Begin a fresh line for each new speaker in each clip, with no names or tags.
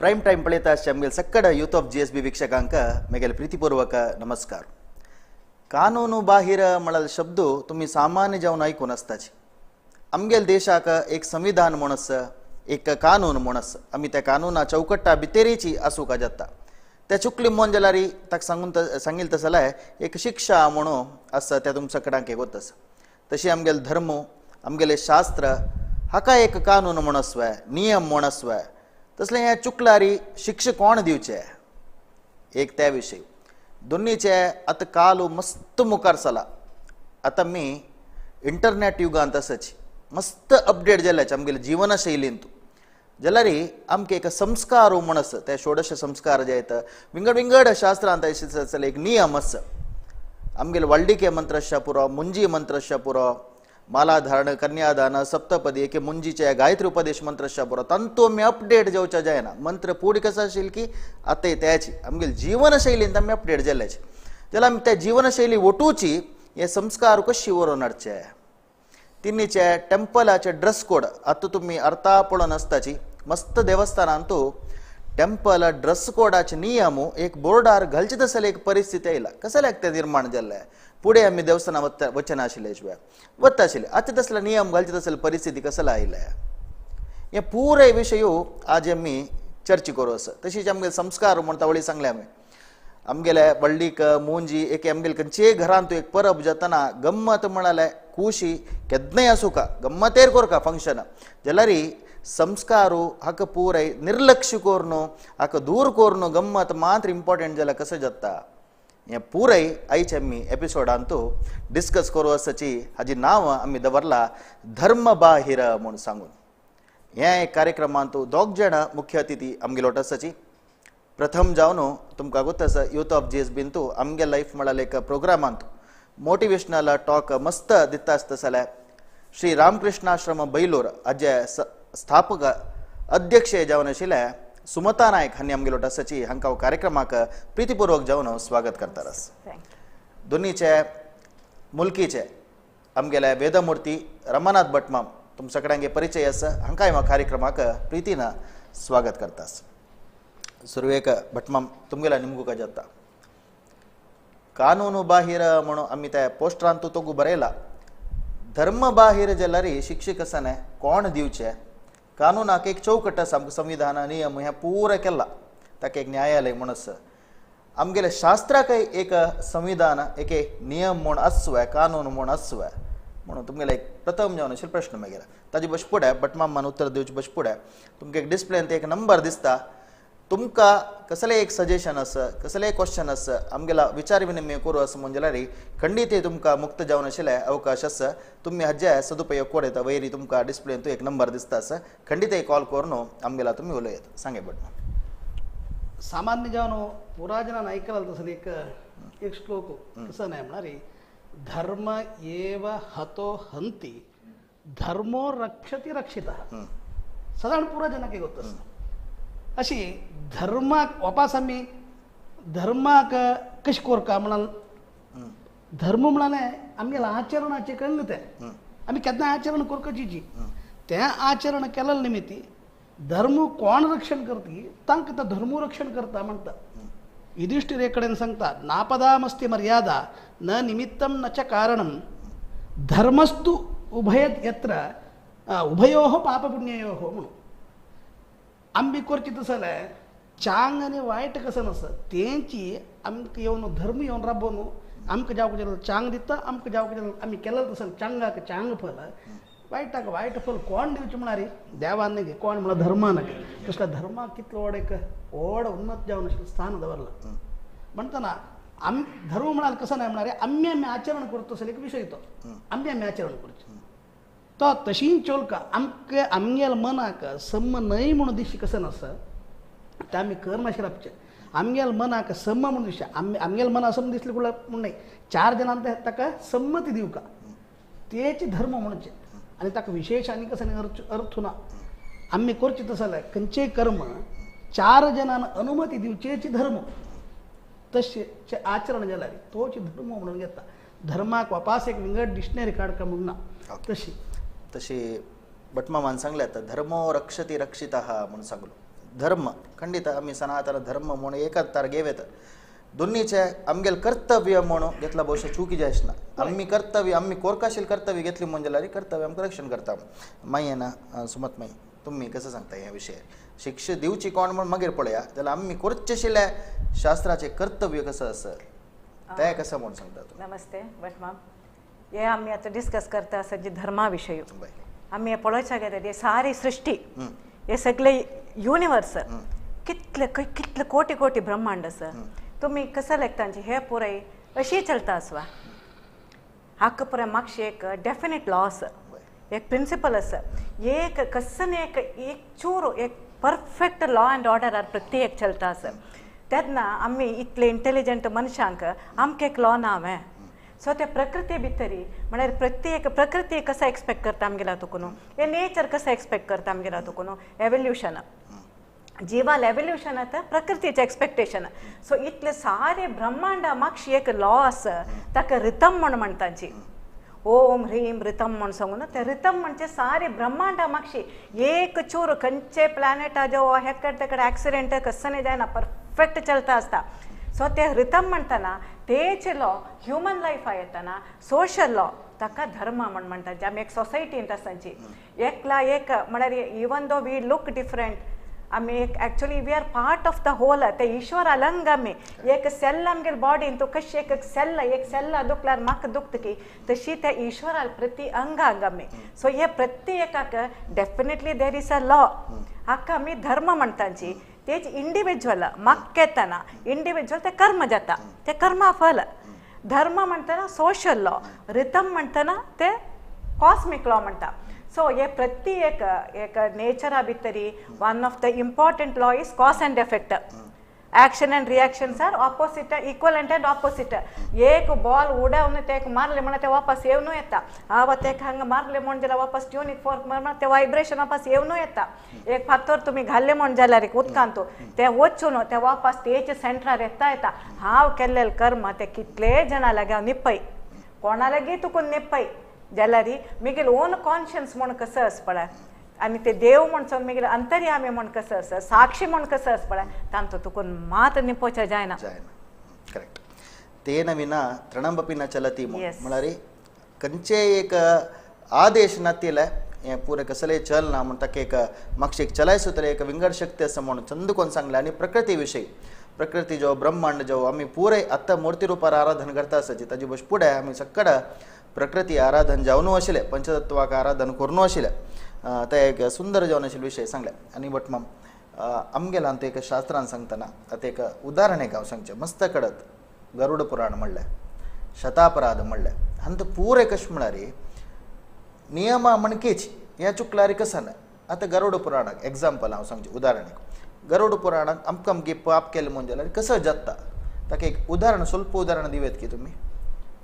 Prime time पळयता आसचे आमगेले सक्कड यूथ ऑफ GSB वीक्षकांक मेगेले प्रीतिपूर्वक नमस्कार। कानून बाहिर म्हळ्यार शब्द तुमी सामान्य जावन आयकून आसताची। आमगेले देशाक एक संविधान म्हूण आसा, एक कानून म्हूण आसा। आमी त्या कानूना चौकट्टा भितरीची आसूंक जाता। त्या चुकली म्हूण जाल्यार ताका सांगून सांगील तसो जाल्यार एक शिक्षा म्हणून आसा त्या तुमच्या कडांक एक वता आसा। तशी आमगेले धर्म आमगेले शास्त्र हाका एक कानून म्हूण आसवे, नियम म्हूण आसवे। तसले हे चुकलारी शिक्षा कोण दिवचे एक त्या विशयी दोन्हीचे आतां काल मस्त मुखार चला। आतां आमी इंटरनेट युगांत आसाची, मस्त अपडेट जाल्याच आमगेले जीवनशैलींत जाल्यार आमकां एक संस्कार म्हूण आसा। ते षोडश संस्कार जे येता विंगड विंगड शास्त्रांत एक नियम आसा। आमगेले वल्डिके मंत्रश्य पुरो, मुंजी मंत्रश्य पुरो, मालाधारण, कन्यादान, सप्तपदी, एके मुंजीचे गायत्री उपदेश मंत्रश्य पुरो तांतू आमी अपडेट जावच्या जायना। मंत्र पूड कसो आशिल्ली की आतां त्याची आमगेले जीवनशैलींत आमी अपडेट जाल्याची जाल्यार आमी त्या जीवनशैली वटूची हे संस्कार कशी व्हरोन हाडचे। तिन्हीचे टेम्पलाचे ड्रेस कोड आतां तुमी अर्था पळोवन आसताची। मस्त देवस्थानांतू टेम्पल ड्रेस कोडाचे नियम एक बोर्डार घालचे तसले एक परिस्थिती आयला। कसल्याक तें निर्माण जाल्लें फुडें आमी देवस्थानां वचनाशिल्ले शिवाय वता आशिल्ले आतां तसले नियम घालचे तसले परिस्थिती कसले आयल्या हे पुराय विशय आज आमी चर्चा करूं आसा। तशीच आमगेले संस्कार म्हूण तावळी सांगले आमी आमगेले वल्लीक मुंजी एक आमगेले खंयचेय घरांत एक परब जातना गम्मत म्हणाले खुशी केन्नाय आसूं का गम्मतेर कोरका फंक्शन जाल्यार संस्कार हाका पुराय निर्लक्ष करून हाका दूर करून गम्मत मात्र इम्पॉर्टंट जाल्यार कसो जाता हें पुराय आयच्या आमी एपिसोडांत डिस्कस करूं आसाची। हाजी नांव आमी दवरला धर्म बाहिर म्हूण सांगून। ह्या एक कार्यक्रमांत दोग जाणां मुख्य अतिथी आमगेलो आसाची। प्रथम जावन तुमकां गोत आसा यूथ ऑफ GSB आमगे लायफ म्हळ्यार एक प्रोग्रामांत मोटिवेशनल टॉक मस्त दिता आसता जाल्यार श्री रामकृष्णाश्रम बैलूर हाजे स्थापक अध्यक्ष जावन आशिल्ले सुमता नायक हांणी आमगेलो आसाची। हांकां कार्यक्रमाक प्रितीपूर्वक जावन स्वागत करता। दोनीचे मुलकीचे आमगेले वेदमूर्ती रमानाथ भटमाम तुम सगळ्यांगे परिचय आसा, हांकां ह्या कार्यक्रमाक प्रितीन स्वागत करता। सुरवेक भटमाम तुमगेला निमगुका जाता कानून बाहिर म्हणून आमी त्या पोस्टरांत तोगू बरयला धर्म बाहिर जाल्यार शिक्षक आसा कोण दिवचे। कानूनाक एक चौकट आसा, आमकां संविधान नियम हें पुराय केला ताका एक न्यायालय म्हूण आसा। आमगेले शास्त्राकय एक संविधान एक नियम म्हूण आसवे, कानून म्हूण आसवे म्हणून तुमगेले एक प्रथम जावन आशिल्लो प्रश्न मागीर ताजे बस फुडें भटमामान उत्तर दिवचे बस फुडें तुमकां एक डिस्प्लेन एक नंबर दिसता। तुमकां कसलें एक सजेशन आसा, कसलें क्वेश्चन आसा, आमगेला विचार विनिमय करूं आसा म्हूण जाल्यार खंडीत तुमकां मुक्त जावन आशिल्लें अवकाश आसा। तुमी हाजे सदुपयोग करूं येता। वयर तुमकां डिस्प्लेन एक नंबर दिसता आसा, खंडीत कॉल करून आमगेला तुमी उलयत। सांगे भटमाम।
सामान्य जावन पुरा जनान आयकला तसले एक एक श्लोक कसो न्हय म्हळ्यार धर्म एव हतो हंती धर्मो रक्षति रक्षितः। सदां पुरा जनाक एक आसता। अशी धर्माक वापास आमी धर्माक कशें कोरका म्हणाल धर्म म्हळ्यार आमगेले आचरणाचें कंग तें आमी केन्ना आचरण कोरकाची तें आचरण केलें निमित्ती धर्म कोण रक्षण करता तांकां तो धर्म रक्षण करता म्हणटा। युधिष्ठिरे कडेन सांगता नापदामस्ति मर्यादा न निमित्तं न च कारणं धर्मस्तु उभय यत्र उभयोः पापपुण्ययोः म्हणून। आमी करची तसो जाल्यार चांग आनी वायट कसो नासता तेंची आमकां येवन धर्म येवन राबोवन न्हू आमकां जावंक जाल्यार चांग दिता, आमकां जावंक जाल्यार आमी केलें तसो चांगाक चांग फल वायटाक वायट फल कोण दिवचें म्हळ्यार देवान न्ही कोण म्हळ्यार धर्मान न्ही। तसल्या धर्माक कितलो व्हड एक व्हड उन्नत जावन आशिल्लें स्थान दवरलां म्हणटना आमी धर्म म्हळ्यार कसो न्हय म्हळ्यार आमी आमी आचरण करता तसो एक विशय तो आमी आमी आचरण करचें तो तशी चोलका आमकां आमगेल्या मनाक सम न्हय म्हणून दिशी कसो नासता तें आमी करनाशिल्लें रावचें। आमगेल्या मनाक सम म्हणून दिसचें आमी आमगेल्या मनाक सम दिसलें म्हूण न्हय चार जाणांक ताका संमती दिवका तेच धर्म म्हणचें आनी ताका विशेश आनी कसो अर्थ ना। आमी करचें तसो जाल्यार खंयचेय कर्म चार जाणांक अनुमती दिवचेच धर्म तशें आचरण जाल्यार तोच धर्म म्हणून घेता। धर्माक वापास एक विंगड डिक्शनरी काडका म्हूण ना। तशी
तशी भटमामान सांगलें आतां धर्मो रक्षति रक्षितः म्हूण सांगलो। धर्म खंडीत आमी सनातन धर्म म्हूण एकच तार घेवेत दोन्हीचे आमगेल कर्तव्य म्हणून घेतला बहुशा चुकी जायच ना. आमी कर्तव्य आमी कोरकाशील कर्तव्य घेतली म्हणजे जाल्यार कर्तव्य आमकां रक्षण करता. मागीर ना सुमत माई तुमी कसं सांगता ह्या विशयार शिक्षा दिवची कोण म्हूण मागीर पळया जाल्यार आमी करचेशिल्ले शास्त्राचें कर्तव्य कसं आसा तें कसं म्हूण सांगता तूं.
नमस्ते भटमाम. हे आमी आतां डिस्कस करता आसा जी धर्मा विशय आमी हे पळोवच्या गेले सारी सृष्टी हे सगळे युनिवर्स कितले कितले कोटी कोटी ब्रह्मांड आसा तुमी कसं लेखतांचे हे पुराय अशी चलता आसवा हाका पुराय मागशे एक डेफिनेट लॉ आसा एक प्रिंसिपल आसा एक कसन एक एक चूर एक परफेक्ट लॉ अँड ऑर्डरार प्रत्येक चलता आसा तेन्ना आमी इतले इंटेलिजंट मनशांक आमकां एक लॉ ना हांवें सो ते प्रकृती भितरी म्हळ्यार प्रत्येक प्रकृती कसं एक्सपेक्ट करता आमगेल्या तुका न्हू हे नेचर कसं एक्सपेक्ट करता आमगेल्या तुका न्हू एवल्युशन जिवाल एवल्युशन आतां प्रकृतीचें एक्सपेक्टेशन. सो इतले सारे ब्रह्मांडा मागशी एक लॉ आसा ताका रितम म्हण म्हणटाची ओम ह्रीम रितम म्हण सांगून ते रितम म्हणजे सारे ब्रह्मांडा मागशी एक चूर खंयचे प्लॅनेटा जो हेकडे तेकडे एक्सिडेंट कसं जायना परफेक्ट चलता आसता. सो ते रितम म्हणटना तेच लॉ ह्युमन लायफा येतना सोशल लॉ ताका धर्म म्हण म्हणटा जे आमी एक सोसायटींत आसाची एकला एक म्हळ्यार even though we look different आमी एक actually we are part of the whole ते ईश्वर अलंग आमी एक सेल आमगेले बॉडीन तूं कशी एक सेल एक सेल दुखल्यार म्हाका दुखता की तशी त्या ईश्वरा प्रति अंगांग आमी. सो हे प्रत्येकाक definitely there is a law हाका आमी धर्म म्हणटाची तेच इंडिविज्युअल म्हाका येतना इंडिविज्युअल ते कर्म जाता ते कर्मा फल धर्म म्हणटना सोशल लॉ रितम म्हणटना ते कॉस्मिक लॉ म्हणटा. सो हे प्रत्येक एक नेचरा भितरी one of the important law is cause and effect. Action and reactions are opposite equal and opposite. एक बॉल उडोवन तेका मारले म्हणून ते वापस येवनू येता हांव तेका हांगा मारले म्हण जाल्यार वापस ट्युनीक फोर्क मार ते वायब्रेशन वापस येवनू येता. एक फातर तुमी घाल्ले म्हण जाल्यार एक उदकांत ते वचून ते वापस तेच सेंटरार येता येता हांव केल्लें कर्म ते कितले जाणां लागीं हांव निपय कोणा लागीं तुका निपय जाल्यार मिगेल ओन कॉन्शियन्स म्हूण कसो आसा पळय आनी ते देव म्हण सांग मिगेले अंतर्यामी म्हण कसो आसा साक्षी म्हण कसो आसा पळय तांचो तुका मात निपोवचें जायना.
जायना करेक्ट. तेन विना तृणमपि न चलति म्हळ्यार खंयचे एक आदेश नातिले हें पुरें कसलें चलना म्हूण ताका एक मातशें एक चलाय सुत्र एक विंगड शक्ती आसा म्हणून चंद कोण सांगलें. आनी प्रकृती विशयी प्रकृती जो ब्रह्मांड जो आमी पुरें आतां मुर्ती रुपार आराधन करता आसाची ताजे बस फुडें आमी सकड प्रकृती आराधन जावनू आशिल्लें पंचतत्वाक आराधन करून आशिल्लें ते एक सुंदर जावन आशिल्ले विशय सांगले. आनी भटमाम आमगेल्यान एक शास्त्रान सांगतना आतां एक उदाहरण एक हांव सांगचें मस्त कडत गरुड पुराण म्हणलें शतापराध म्हणलें आनी तें पुरें कशें म्हळ्यार नियमा म्हणकेच हें चुकल्यार कसं ना. आतां गरुड पुराणाक एग्जाम्पल हांव सांगचें उदाहरण एक गरुड पुराणाक आमकां आमगे पाप केलें म्हूण जाल्यार कसं जाता ताका एक उदाहरण स्वल्प उदाहरण दिवयत की तुमी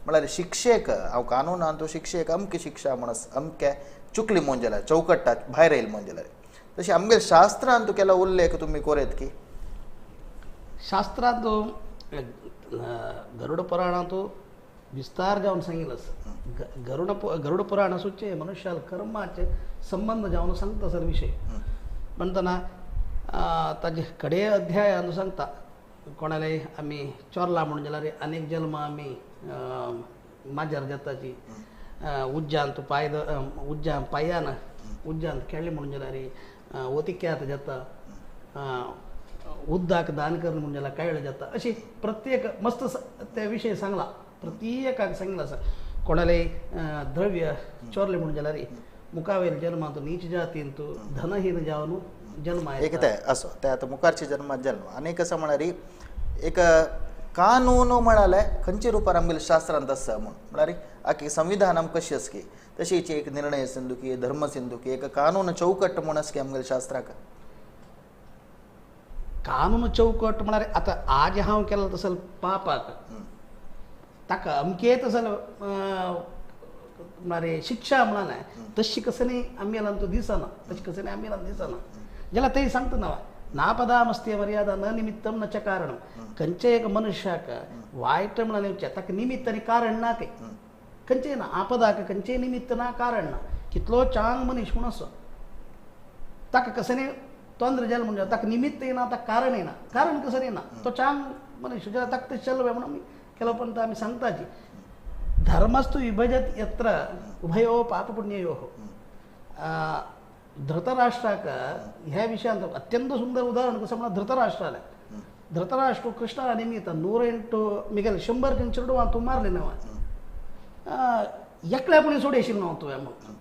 म्हळ्यार शिक्षेक हांव कानूनान तो शिक्षेक अमकी शिक्षा म्हण अमके चुकली म्हूण जाल्यार चौकट्टा भायर येयल म्हूण जाल्यार तशें आमगेले शास्त्रान तूं केला उल्लेख तुमी कोरेत की
शास्त्रांत गरुड पुराणांत विस्तार जावन सांगिल्लो गरुड गरुड पुराण आसूचे मनुष्याल कर्माचे संबंध जावन सांगता सर विशय म्हणटना ताजे कडे अध्याय सांगता कोणाले आमी चोरला म्हणून जाल्यार अनेक जल्म आमी माजर जाताची उज्जान तूं पाय उज्जान पांयान उज्जान खेळ्ळें म्हणून जाल्यार ओतिक्यात जाता उद्दाक दान कर म्हणून जाल्यार कायळ जाता अशी प्रत्येक मस्त ते विशय सांगला प्रत्येकाक सांगला आसा. कोणाले द्रव्य चोरले म्हणून जाल्यार मुखावेल जल्मांत नीच जातीन तूं धनहीन जावन जल्म
एक ते असो ते आतां मुखारचे जल्मात जल्म आनी कसं म्हळ्यार एक कानून म्हळ्यार खंयच्या रुपार आमगेले शास्त्रांत आसा म्हूण म्हळ्यार आखी संविधान आमकां कशी आसा की तशीच एक निर्णय सिंधू की धर्म सिंधू की एक कानून चौकट म्हूण आसा की आमगेले शास्त्राक
कानून चौकट म्हळ्यार आतां आज हांव केला तसो पापाक ताका अमके तसो म्हळ्यार शिक्षा म्हणा तशी कसं आमी तो दिसना तशी कसं आमी दिसना जाल्यार तें सांगता ना नापदामस्ती मर्यादा न निमित्तम न च कारणम खंयचे एक मनुष्याक वायट म्हणून ताका निमित्त आनी कारण ना ते खंयचे ना आपदाक खंयचे निमित्त ना कारण ना कितलो चांग मनीस म्हूण असो ताका कसं तोंद्र जालें म्हणजे ताका निमित्त येना, ताका कारण येना, कारण कसं येना, तो चांग मनीस जाल्यार ताका तें चलवे म्हणून आमी केलो पण आमी सांगताची धर्मस्तु विभजत यत्र उभयो पापपुण्ययोः. धृतराष्ट्राक ह्या विशयांत अत्यंत सुंदर उदाहरण कसं म्हणा धृतराष्ट्राले धृतराष्ट्र कृष्णा निमित्त 108 मिगेल 100 चेडवां तूं मारले न्हय एकल्यापणी सोड येशील न्हू तुवें म्हणून.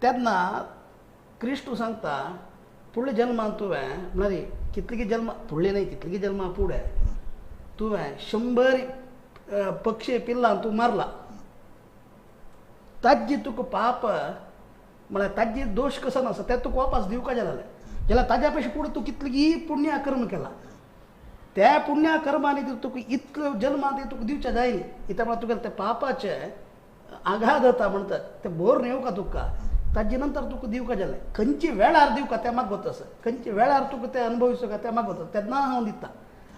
तेन्ना कृष्ण सांगता फुडल्या जल्मान तुवें म्हळ्यार कितली जल्म फुडले न्हय कितली जल्मा फुडें तुवें 100 पक्षी पिल्लां तूं मारला, ताजी तुका पाप म्हळ्यार ताजी दोश कसो नासता ते तुका वापस दिवका जालें जाल्यार ताज्या पेक्षा फुडें तूं कितली पुण्य कर्म केला त्या पुण्य कर्मांनी तुका इतलो जल्मांत तुका दिवचें जाय न्ही. कित्याक म्हळ्यार तुगेलें ते पापाचें आघात जाता म्हणटात ते बोर येवका तुका ताजे नंतर तुका दिवका जालें खंयचे वेळार दिवका तें म्हाका गोत आसा, खंयचे वेळार तुका तें अनुभविसूका तें म्हाका गोत तेन्ना हांव दिता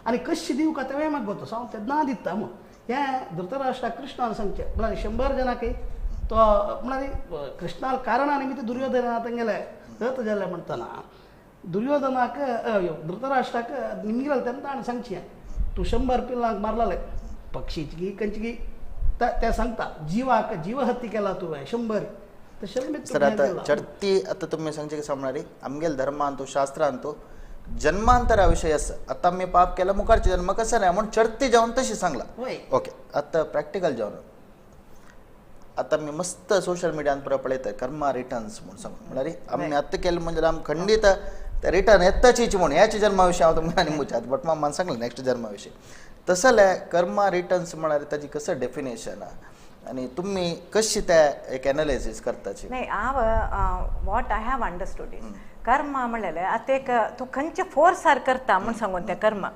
आनी कशें दिवका तेंय म्हाका गोत आसा हांव तेन्ना दिता म्हूण. हें धृतराष्ट्राक कृष्णान सांगचें म्हळ्यार 100 जाणांक तो म्हळ्यार कृष्णा कारणा निमित्त दुर्योधना तेंगेलें हत जालें म्हणटना दुर्योधनाक धृतराष्ट्राक निमगिलें तेन्ना ताणें सांगचें तूं 100 पिल्लांक मारलेलें पक्षीची खंयची ते सांगता जिवाक जीवहत्ती केला तुवें 100
सर. आतां चडती आतां तुमी सांगचें कसं म्हळ्यार आमगेल धर्मांतू शास्त्रांतू जन्मांतरा विशय आसा. आतां आमी पाप केला मुखारचे जन्म कसं नाही म्हूण चडती जावन तशें सांगलां. ओके आतां प्रॅक्टिकल जावन आतां आमी मस्त सोशल मिडियान पुरो पळयता कर्मा रिटर्न्स म्हूण सांगून म्हळ्यार आमी आतां केलें म्हणजे आमी खंडीत ते रिटर्न येताचीच म्हूण ह्याच जन्मा विशीं हांव तुमकां आनी मुचात बट मामान सांगलें नेक्स्ट जन्मा विशीं. तसलें कर्मा रिटर्न्स म्हळ्यार ताजी कसं डेफिनेशन आनी तुमी कशी ते एक एनालिसीस करताची?
नाही हांव what I have understood is karma म्हणलें आतां एक तूं खंयचे फोर्सार करता म्हूण सांगून तें कर्म.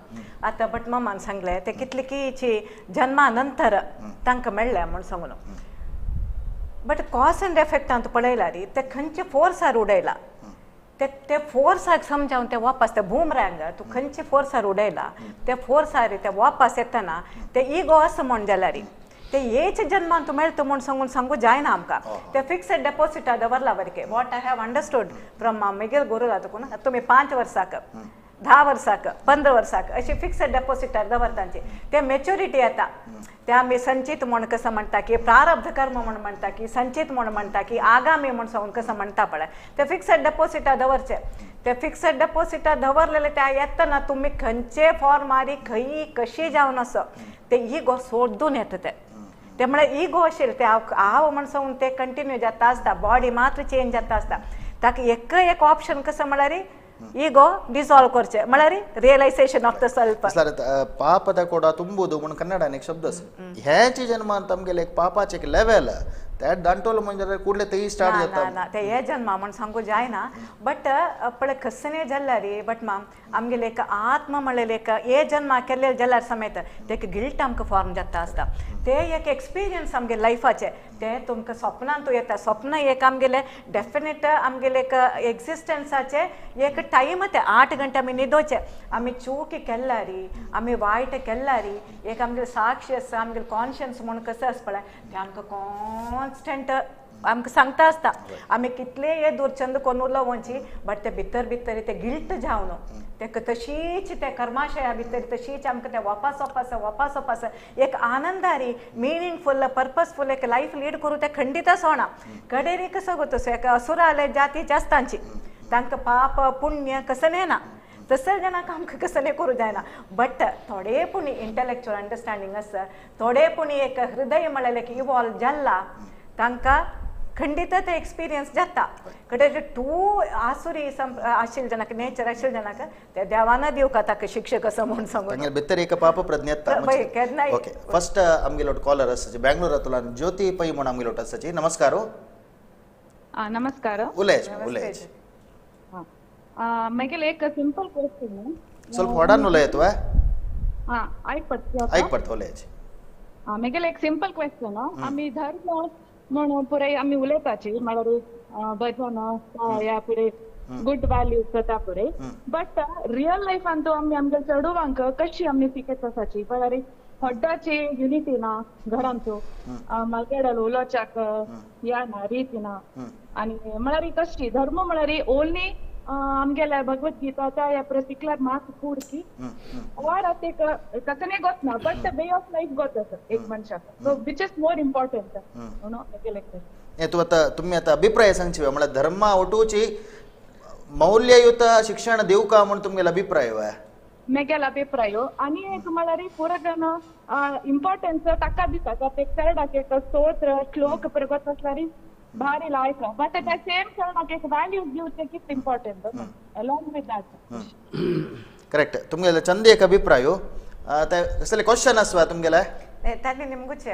आतां बट मामान सांगलें तें कितले की जन्मा नंतर तांकां मेळ्ळें म्हूण सांगून. बट कॉज एंड एफेक्टान तूं पळयला रे ते खंयचे फोर्सार उडयला ते ते फोर्साक समजावन ते वापस ते बूमरँग तूं खंयचे फोर्सार उडयला ते फोर्सार ते वापस येतना ते इगो आसा म्हूण जाल्यार ते हेच जन्मान तूं मेळटा म्हूण सांगून सांगू जायना आमकां. ते फिक्सड डेपॉसिटा दवरला वरके what I have understood from Miguel गुरुला तुकून तुमी 5 वर्साक 10 वर्साक 15 वर्साक अशी फिक्सड डेपॉसिटार दवरतांची ते मेच्युरिटी येता. ते आमी संचीत म्हूण कसं म्हणटा की प्रारब्ध कर्म म्हूण म्हणटा की संचीत म्हूण म्हणटा की आगामी म्हूण सांगून कसं म्हणटा पळय ते फिक्सड डेपॉसिटा दवरचे. ते फिक्सड डेपॉसिटा दवरलेले ते येतना तुमी खंयचे फॉर्मारी खंय कशी जावन आसो ते इगो सोडून येता ते. ते म्हळ्यार इगो आशिल्लें ते हांव म्हण सांगून ते कंटिन्यू जाता आसता बॉडी मात्र चेंज जाता आसता. ताका एक एक ऑप्शन कसं म्हळ्यार इगो डिसॉल्व करचें म्हळ्यार रियलायझेशन ऑफ the self.
पापದ ಕೊಡ ತುಂಬುದು म्हूण कन्नडान एक शब्द आसा. हेच जन्मान आमगेले एक पापाचें एक लेवल त्या दांटोलो म्हणजे कुडले तेय स्टार्ट जाता.
ना ते हे जन्मा म्हूण सांगू जायना बट पळय कसने जाल्यार बट माम आमगेले एक आत्मा म्हणलेले एक हे जन्मा केल्ले जाल्यार समेत ते एक गिल्ट आमकां फॉर्म जाता आसता. ते एक एक्सपिरियन्स आमगे लायफाचे ते तुमकां स्वप्नान तूं येता स्वप्न एक आमगेले डेफिनेट आमगेले एक एक्झिस्टन्साचे एक टायम ते 8 घंटे आमी न्हिदोचे आमी चूक केल्लारी आमी वायट केल्लारी एक आमगेले साक्षी आसा आमगेले कॉन्शियन्स म्हूण कसं आसा पळय ते आमकां कॉन्स्टंट आमकां सांगता आसता आमी कितले हे दूरचंद कोन्न उलोवची बट ते भितर भितर ते गिल्ट जावन ते तशीच ते कर्माशया भितर तशीच आमकां ते वापस वापस वापस वापस एक आनंदारी मिनिंगफूल पर्पजफूल एक लायफ लीड करूं ते खंडीत सोणा कडेरी कसो गो तसो एक असुराले जातीचे आसतांची तांकां पाप पुण्य कसं ना तसं जाणांक आमकां कसं न्ही करूं जायना बट थोडे पूण इंटलेक्चुअल अंडरस्टँडींग आसा थोडे पूण एक हृदय म्हळ्यार एक इवॉल्व जाल्ला तांकां खंडीत ते एक्सपिरियन्स जाता. कडेन टू आसुरी आशिल्ले जाणांक नेचर आशिल्ले जाणांक ते देवान दिवका ताका शिक्षक असो म्हूण सांगून
भितर एक पाप प्रज्ञा
केन्नाय.
ओके फर्स्ट आमगेलो कॉलर आसाची बेंगलोरांतल्यान ज्योती पै म्हूण आमगेलो आसाची. नमस्कार.
नमस्कार.
उलयच उलयच.
मागीर एक सिंपल क्वेश्चन
ಸ್ವಲ್ಪ ಹೊಡನ್ ಉಲಯತ್ವ.
हां आयक पडटा
आयक पडटा उलयच.
मागीर एक सिंपल क्वेश्चन आमी धर्म म्हणून पुराय आमी उलयताची म्हळ्यार भजन ह्या पुरे गुड व्हॅल्यूज जाता पुरे बट रियल लायफान तो आमी आमगे चेडवांक कशी आमी शिकयत आसाची म्हळ्यार हड्डाची युनिटी ना घरांचो मालगेडाल उलोवच्याक या ना रीती ना आनी म्हळ्यार कशी धर्म म्हळ्यार ओनली आमगेले भगवद्गीता त्या पर्टिक्युलर मार्क पूर्ती और आतां एक कसने गोत ना बट वे ऑफ लायफ गोत आसा एक मनशाक so which is more important you know.
तूं आतां तुमी आतां अभिप्राय सांगची म्हळ्यार धर्मा वटूची मौल्ययुत शिक्षण दिवका म्हूण तुमगेलो अभिप्राय वा?
मेगेल अभिप्राय आनी एक म्हळ्यार पुरगन इम्पॉर्टन्स ताका दिता ते चेरडाक एक स्तोत्र श्लोक प्रगत आसल्यार भारी लायक बट त्या सेम चेरडाक एक व्हॅल्यूज दिवचें कितें important along with that.
Correct तुमगेले Chand एक अभिप्राय ते कसले क्वेश्चन आसवा तुमगेले?
तांणी निमगुचे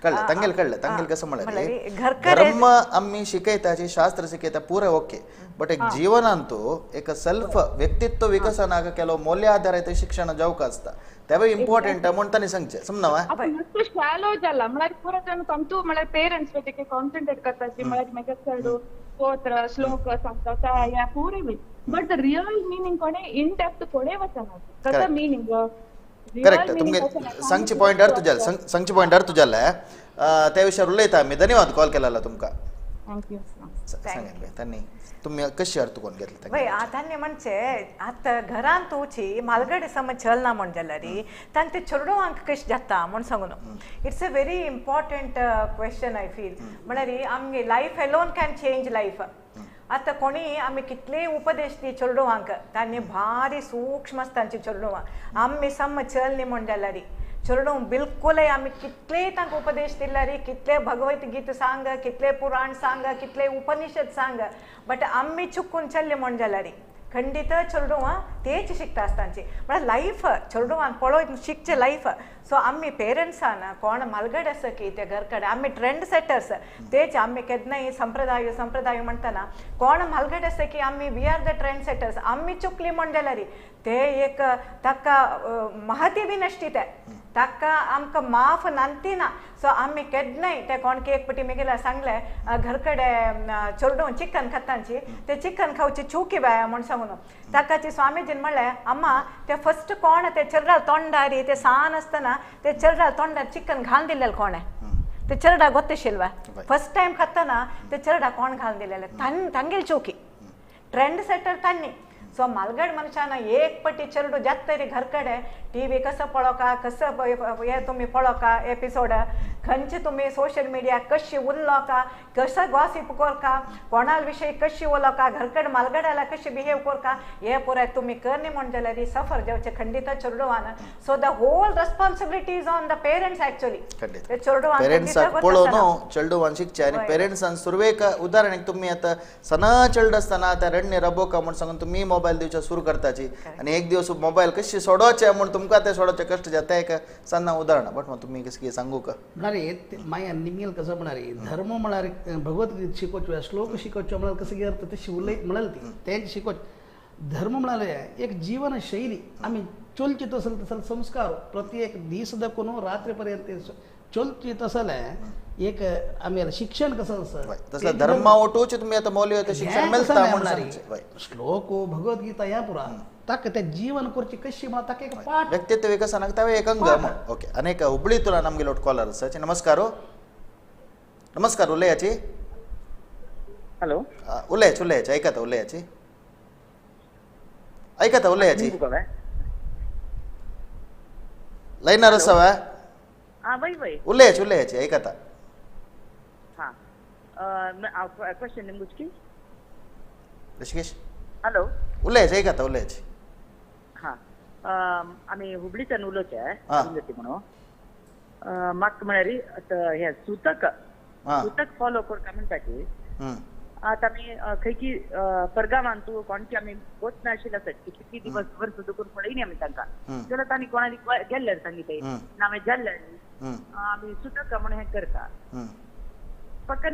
कळ्ळें तांगेल कळ्ळें तांगेल कसं म्हळ्यार धर्म आमी शिकयता जे शास्त्र शिकयता पुरे ओके बट एक जीवनांतू एक सेल्फ व्यक्तित्व विकसनाक ಕೆಲವು मौल्य आधारित शिक्षण जावंक आसता तेवूय इम्पॉर्टंट म्हूण तांणी सांगचें समजना वा?
मस्त शॅलो जाला म्हळ्यार पुरो जण तंतू म्हळ्यार पेरंट्स वचके कॉन्सन्ट्रेट करताची म्हळ्यार मागीर चेडू स्तोत्र श्लोक सांगता ह्या पुरे बट the real meaning कोणे इन डेप्थ कोणे वचना कसो मिनींग.
करेक्ट तुमगे सांगची पॉयंट अर्थ जालें सांगची पॉयंट अर्थ जालें त्या विशयार उलयता आमी. धन्यवाद कॉल केला तुमकां.
Thank you.
सांगात तांणी तुमी कशी अर्थ कोण घेतले?
वय तांणी म्हणचे आतां घरांत तुची मालगडे समज चलना म्हण जाल्यार तांकां ते चेडवांक कशें जाता म्हूण सांगून it's a very important question I feel. म्हळ्यार आमगे life alone can change life. आतां कोणी आमी कितलेय उपदेश दी चेडवांक तांणी भारी सूक्ष्म आसता तांची चेडवां आमी समज चलनी म्हण जाल्यार चेडूं बिलकुलय आमी कितलेय तांकां उपदेश दिल्यार कितले भगवत गीत सांग कितले पुराण सांग कितले उपनिषद सांग बट आमी चुकून चल्ले म्हण जाल्यार खंडीत चेडवां तेच शिकता आसतांची म्हळ्यार लायफ चेडवांक पळोवन शिकचें लायफ. सो आमी पेरंट्सान कोण मालगड आसा की ते घर कडेन आमी ट्रेंड सेटर्स तेच आमी केन्नाय संप्रदाय संप्रदाय म्हणटना कोण मालगड आसा की आमी we are the trend setters. आमी चुकली म्हण जाल्यार ते एक ताका महती बी नश्टी ते ताका आमकां माफ नानती ना. सो आमी केन्नाय ते कोण एक पटी मेगेल्या सांगलें घर कडेन चेडूं चिकन खातांची ते चिकन खावची चुकी बाय म्हूण सांगून ताकाची स्वामीजीन म्हणलें अम्मा ते फस्ट कोण ते चेरडा तोंडारी ते सान आसतना ते चेरडा तोंडार चिकन घालून दिलेलें कोणें ते चेरडा गोत्तशिल्वा फस्ट टायम खातना ते चेरडा कोण घालून दिलेलें तांगेली चुकी ट्रेंड सेटर तांणी. सो मालगड मनशान एक पटी चेरडू जात तरी घर कडेन टी व्ही कसो पळोवका कसो हे तुमी पळोवका एपिसोड खंयचे तुमी सोशल मिडिया कशी उरलोका कसो गॉसीप करका कोणा विशयी कशी उलोवका घर कडेन मालगडाला कशी बिहेव करका हे पुराय तुमी करनी म्हण जाल्यार सफर जावचें खंडीत चेडवान. So the whole responsibility is on the parents actually.
चेडवान पेरंट्साक पळोवन चेडवान शिकचें आनी पेरंट्सान सुरवेक उदाहरण तुमी आतां सना चेडू आसतना आतां रडणे रबोका म्हूण सांगून तुमी मोबायल दिवचे सुरू करताची आनी एक दिवस मोबायल कशी सोडोवचे म्हूण तुमकां ते सोडोवचे कश्ट जाता एक सन्ना उदाहरण बट तुमी कशें कितें सांगू का?
म्हळ्यार मागीर निमगेल कसं म्हळ्यार धर्म म्हळ्यार भगवद्गीता शिकोवच्यो श्लोक शिकोवच्यो म्हळ्यार कसं कितें अर्थ ते शिवले म्हळ्यार ती तेंच शिकोवचें. धर्म म्हळ्यार एक जीवनशैली आमी चलची तसल तसल संस्कार प्रत्येक दीस दाखोवन रात्री पर्यंत चलची तसले एक आमी शिक्षण कसं आसा
तसं धर्मा वटूच तुमी आतां मौल्य शिक्षण मेळटा म्हूण
श्लोक भगवद्गीता ह्या पुरा ताका त्या जीवन करची कशी म्हणा ताका एक पाठ
व्यक्तित्व विकसनाक तावे एक अंग म्हूण. ओके अनेक हुबळी तुला आमगेलो कॉलर आसा. नमस्कार. नमस्कार उलयाची.
हॅलो
उलयाची उलयाची ऐकता उलयाची ऐकता उलयाची लायनार आसा वा? उलयाची उलयाची ऐकता.
हां क्वेश्चन निमगुचकी
ऋषिकेश.
हॅलो
उलयाची ऐकता उलयाची.
हां आमी हुबळीच्यान उलोवचे अरुंधती म्हणून. म्हाका म्हळ्यार आतां हें सुतक सुतक फॉलो करता म्हणटाची आतां आमी खंयची परगांवान तूं कोणची आमी वच नाशिल्ले आसत कितली दिवस वर्स दुखून पळयनी आमी तांकां जाल्यार तांणी कोणाली गेल्ले सांगितले ना आमी गेल्ले आमी सुतक म्हणून हें करता फक्त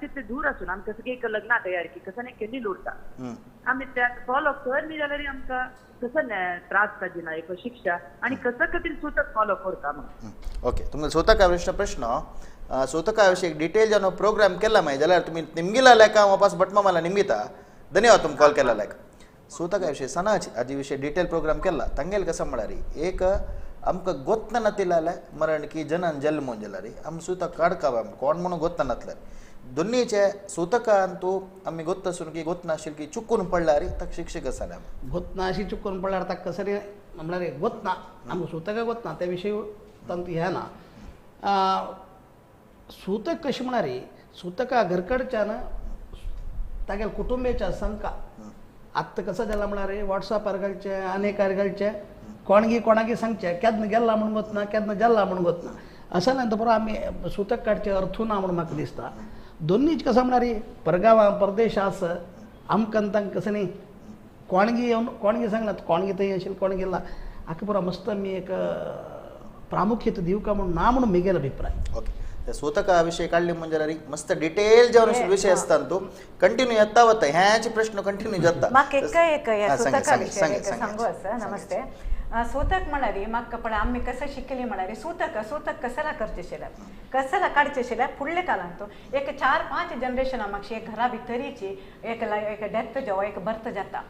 तितले दूर आसून आमी कसं एक लग्ना तयार की कसं नाही केल्ली उरता आमी त्यात फॉलो कर न्ही जाल्यार आमकां कसं त्रास जाता ना एक शिक्षा आनी कसं खातीर सुतक फॉलो करता म्हणून.
ओके तुमकां सुतका विशय प्रश्न सुतका विशय एक डिटेल जेन्ना प्रोग्राम केला मागीर जाल्यार तुमी निमगिला लेका वापस भटमामाला निमगिता. धन्यवाद तुमकां कॉल केला लायक. सुतका विशय सनाच हाजे विशय डिटेल प्रोग्राम केला तांगेले कसं म्हळ्यार एक आमकां गोत्त नातिल्लें मरण की जनन जल्म जाल्यार आमी सुतक काडका कोण म्हणून गोत्त नातले दोन्हीचे सुतकांतू आमी गोत्त आसून की गोत नाशिल्ली की चुकून पडल्यार ताका शिक्षक आसा.
गोत ना अशी चुकून पडल्यार ताका कसरी म्हणल्यार गोत ना आमकां सुतक गोत ना त्या विशयी तांकां हें ना. सुतक कशें म्हळ्यार सुतका घरकडच्यान तागेल्या कुटुंबेच्या संका आत्तां कसो जाला म्हळ्यार वॉट्सॅपार घालचें आनी एकार घालचें कोणगी कोणाकी सांगचें केन्ना गेल्ला म्हूण गोत ना केन्ना जाल्ला म्हूण गोत ना अशें न्हय बरो आमी सुतक काडचें अर्थू ना म्हूण म्हाका दिसता. दोन्हीच कसो म्हळ्यार परगांवां परदेश आस आमकां तांकां कसं न्ही कोणगी येवन कोणगी सांगला कोणगी थंय आशिल्लें कोण गेला हाका पुरो मस्त आमी एक प्रामुख्यता दिवका म्हूण ना म्हणून म्हगेलो अभिप्राय.
ओके सुतका विषय काडली म्हणजे मस्त डिटेल जेवन विषय असता तो कंटिन्यू येता वता ह्याचे प्रश्न कंटिन्यू जाता.
म्हाका एक एक सुतका विषय सांगू आसा. नमस्ते. सुतक म्हळ्यार म्हाका पळय आमी कसं शिकली म्हळ्यार सुतक सुतक कसला करचें आशिल्लें कसला काडचें आशिल्लें फुडल्या काळांत एक 4-5 जनरेशनां मागशी एक घरा भितरीची एक एक डेथ जावं एक बर्थ जाता.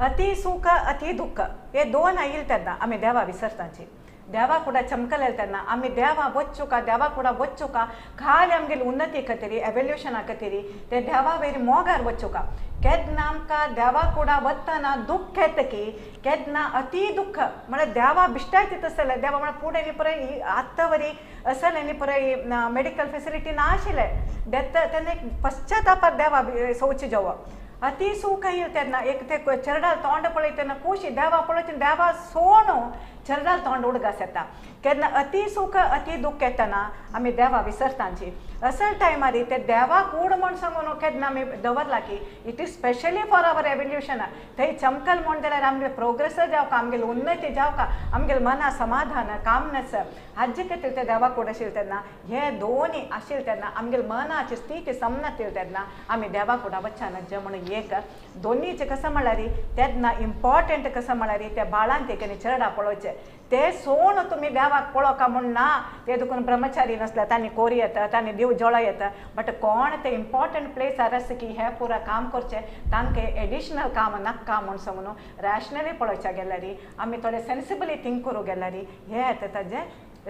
अति सुख अति दुःख हे दोन आयिल्ले तेन्ना आमी देवा विसरताची देवा कुडा चमकलेले तेन्ना आमी देवा वच्चुका देवा कुडा वच्चुका खाली आमगेली उन्नती खातीर एवोल्युशना खातीर ते देवा वयर मोगार वच्चुका केन्ना आमकां देवा कुडा वतना दुःख येता की केन्ना अति दुःख म्हळ्यार देवा बिश्टायत तसलें देवा म्हळ्यार फुडें न्ही पळय आत्तां वरी असलें न्ही पळय मेडिकल फेसिलिटी ना आशिल्लें डेथ तेन्ना एक पश्चातापार देवा सोवचें जेवप अति सुख येयलें तेन्ना एक ते चरडाल तोंड पळयता तेन्ना खुशी देवा पळयता देवा सोणो चरडाल तोंड उडगास येता. केन्ना अति सुख अति दुःख येतना आमी देवा विसरतांची असल टायमार ते देवा कूड म्हूण सांगून केन्ना आमी दवरला की it is specially for our evolution थंय चमकल म्हूण जाल्यार आमगेले प्रोग्रेस जावका आमगेली उन्नती जावका आमगेले मना समाधान कामनस हाजे खातीर ते देवा कूड आशिल्ले तेन्ना हे दोनी आशिल्ले तेन्ना आमगेले मनाची स्थिती समनातील तेन्ना आमी देवा कुडा वच्चान जे म्हणून एक दोनीचे कसं म्हळ्यार तेन्ना इम्पॉर्टंट कसं म्हळ्यार त्या बाळान ते चरडा पळोवचें ते सोण तुमी देवाक पळोवका म्हूण ना ते देखून ब्रह्मचारी नासले तांणी कोरी येता तांणी देव जळो येता बट कोण ते इम्पॉर्टंट प्लेस आसा की हे पुरा काम करचें तांकां एडिशनल काम नाका म्हूण सांगून रॅशनली पळोवच्या गेल्यार आमी थोडे सेन्सिबली थिंक करूं गेल्यार हें येता ताजें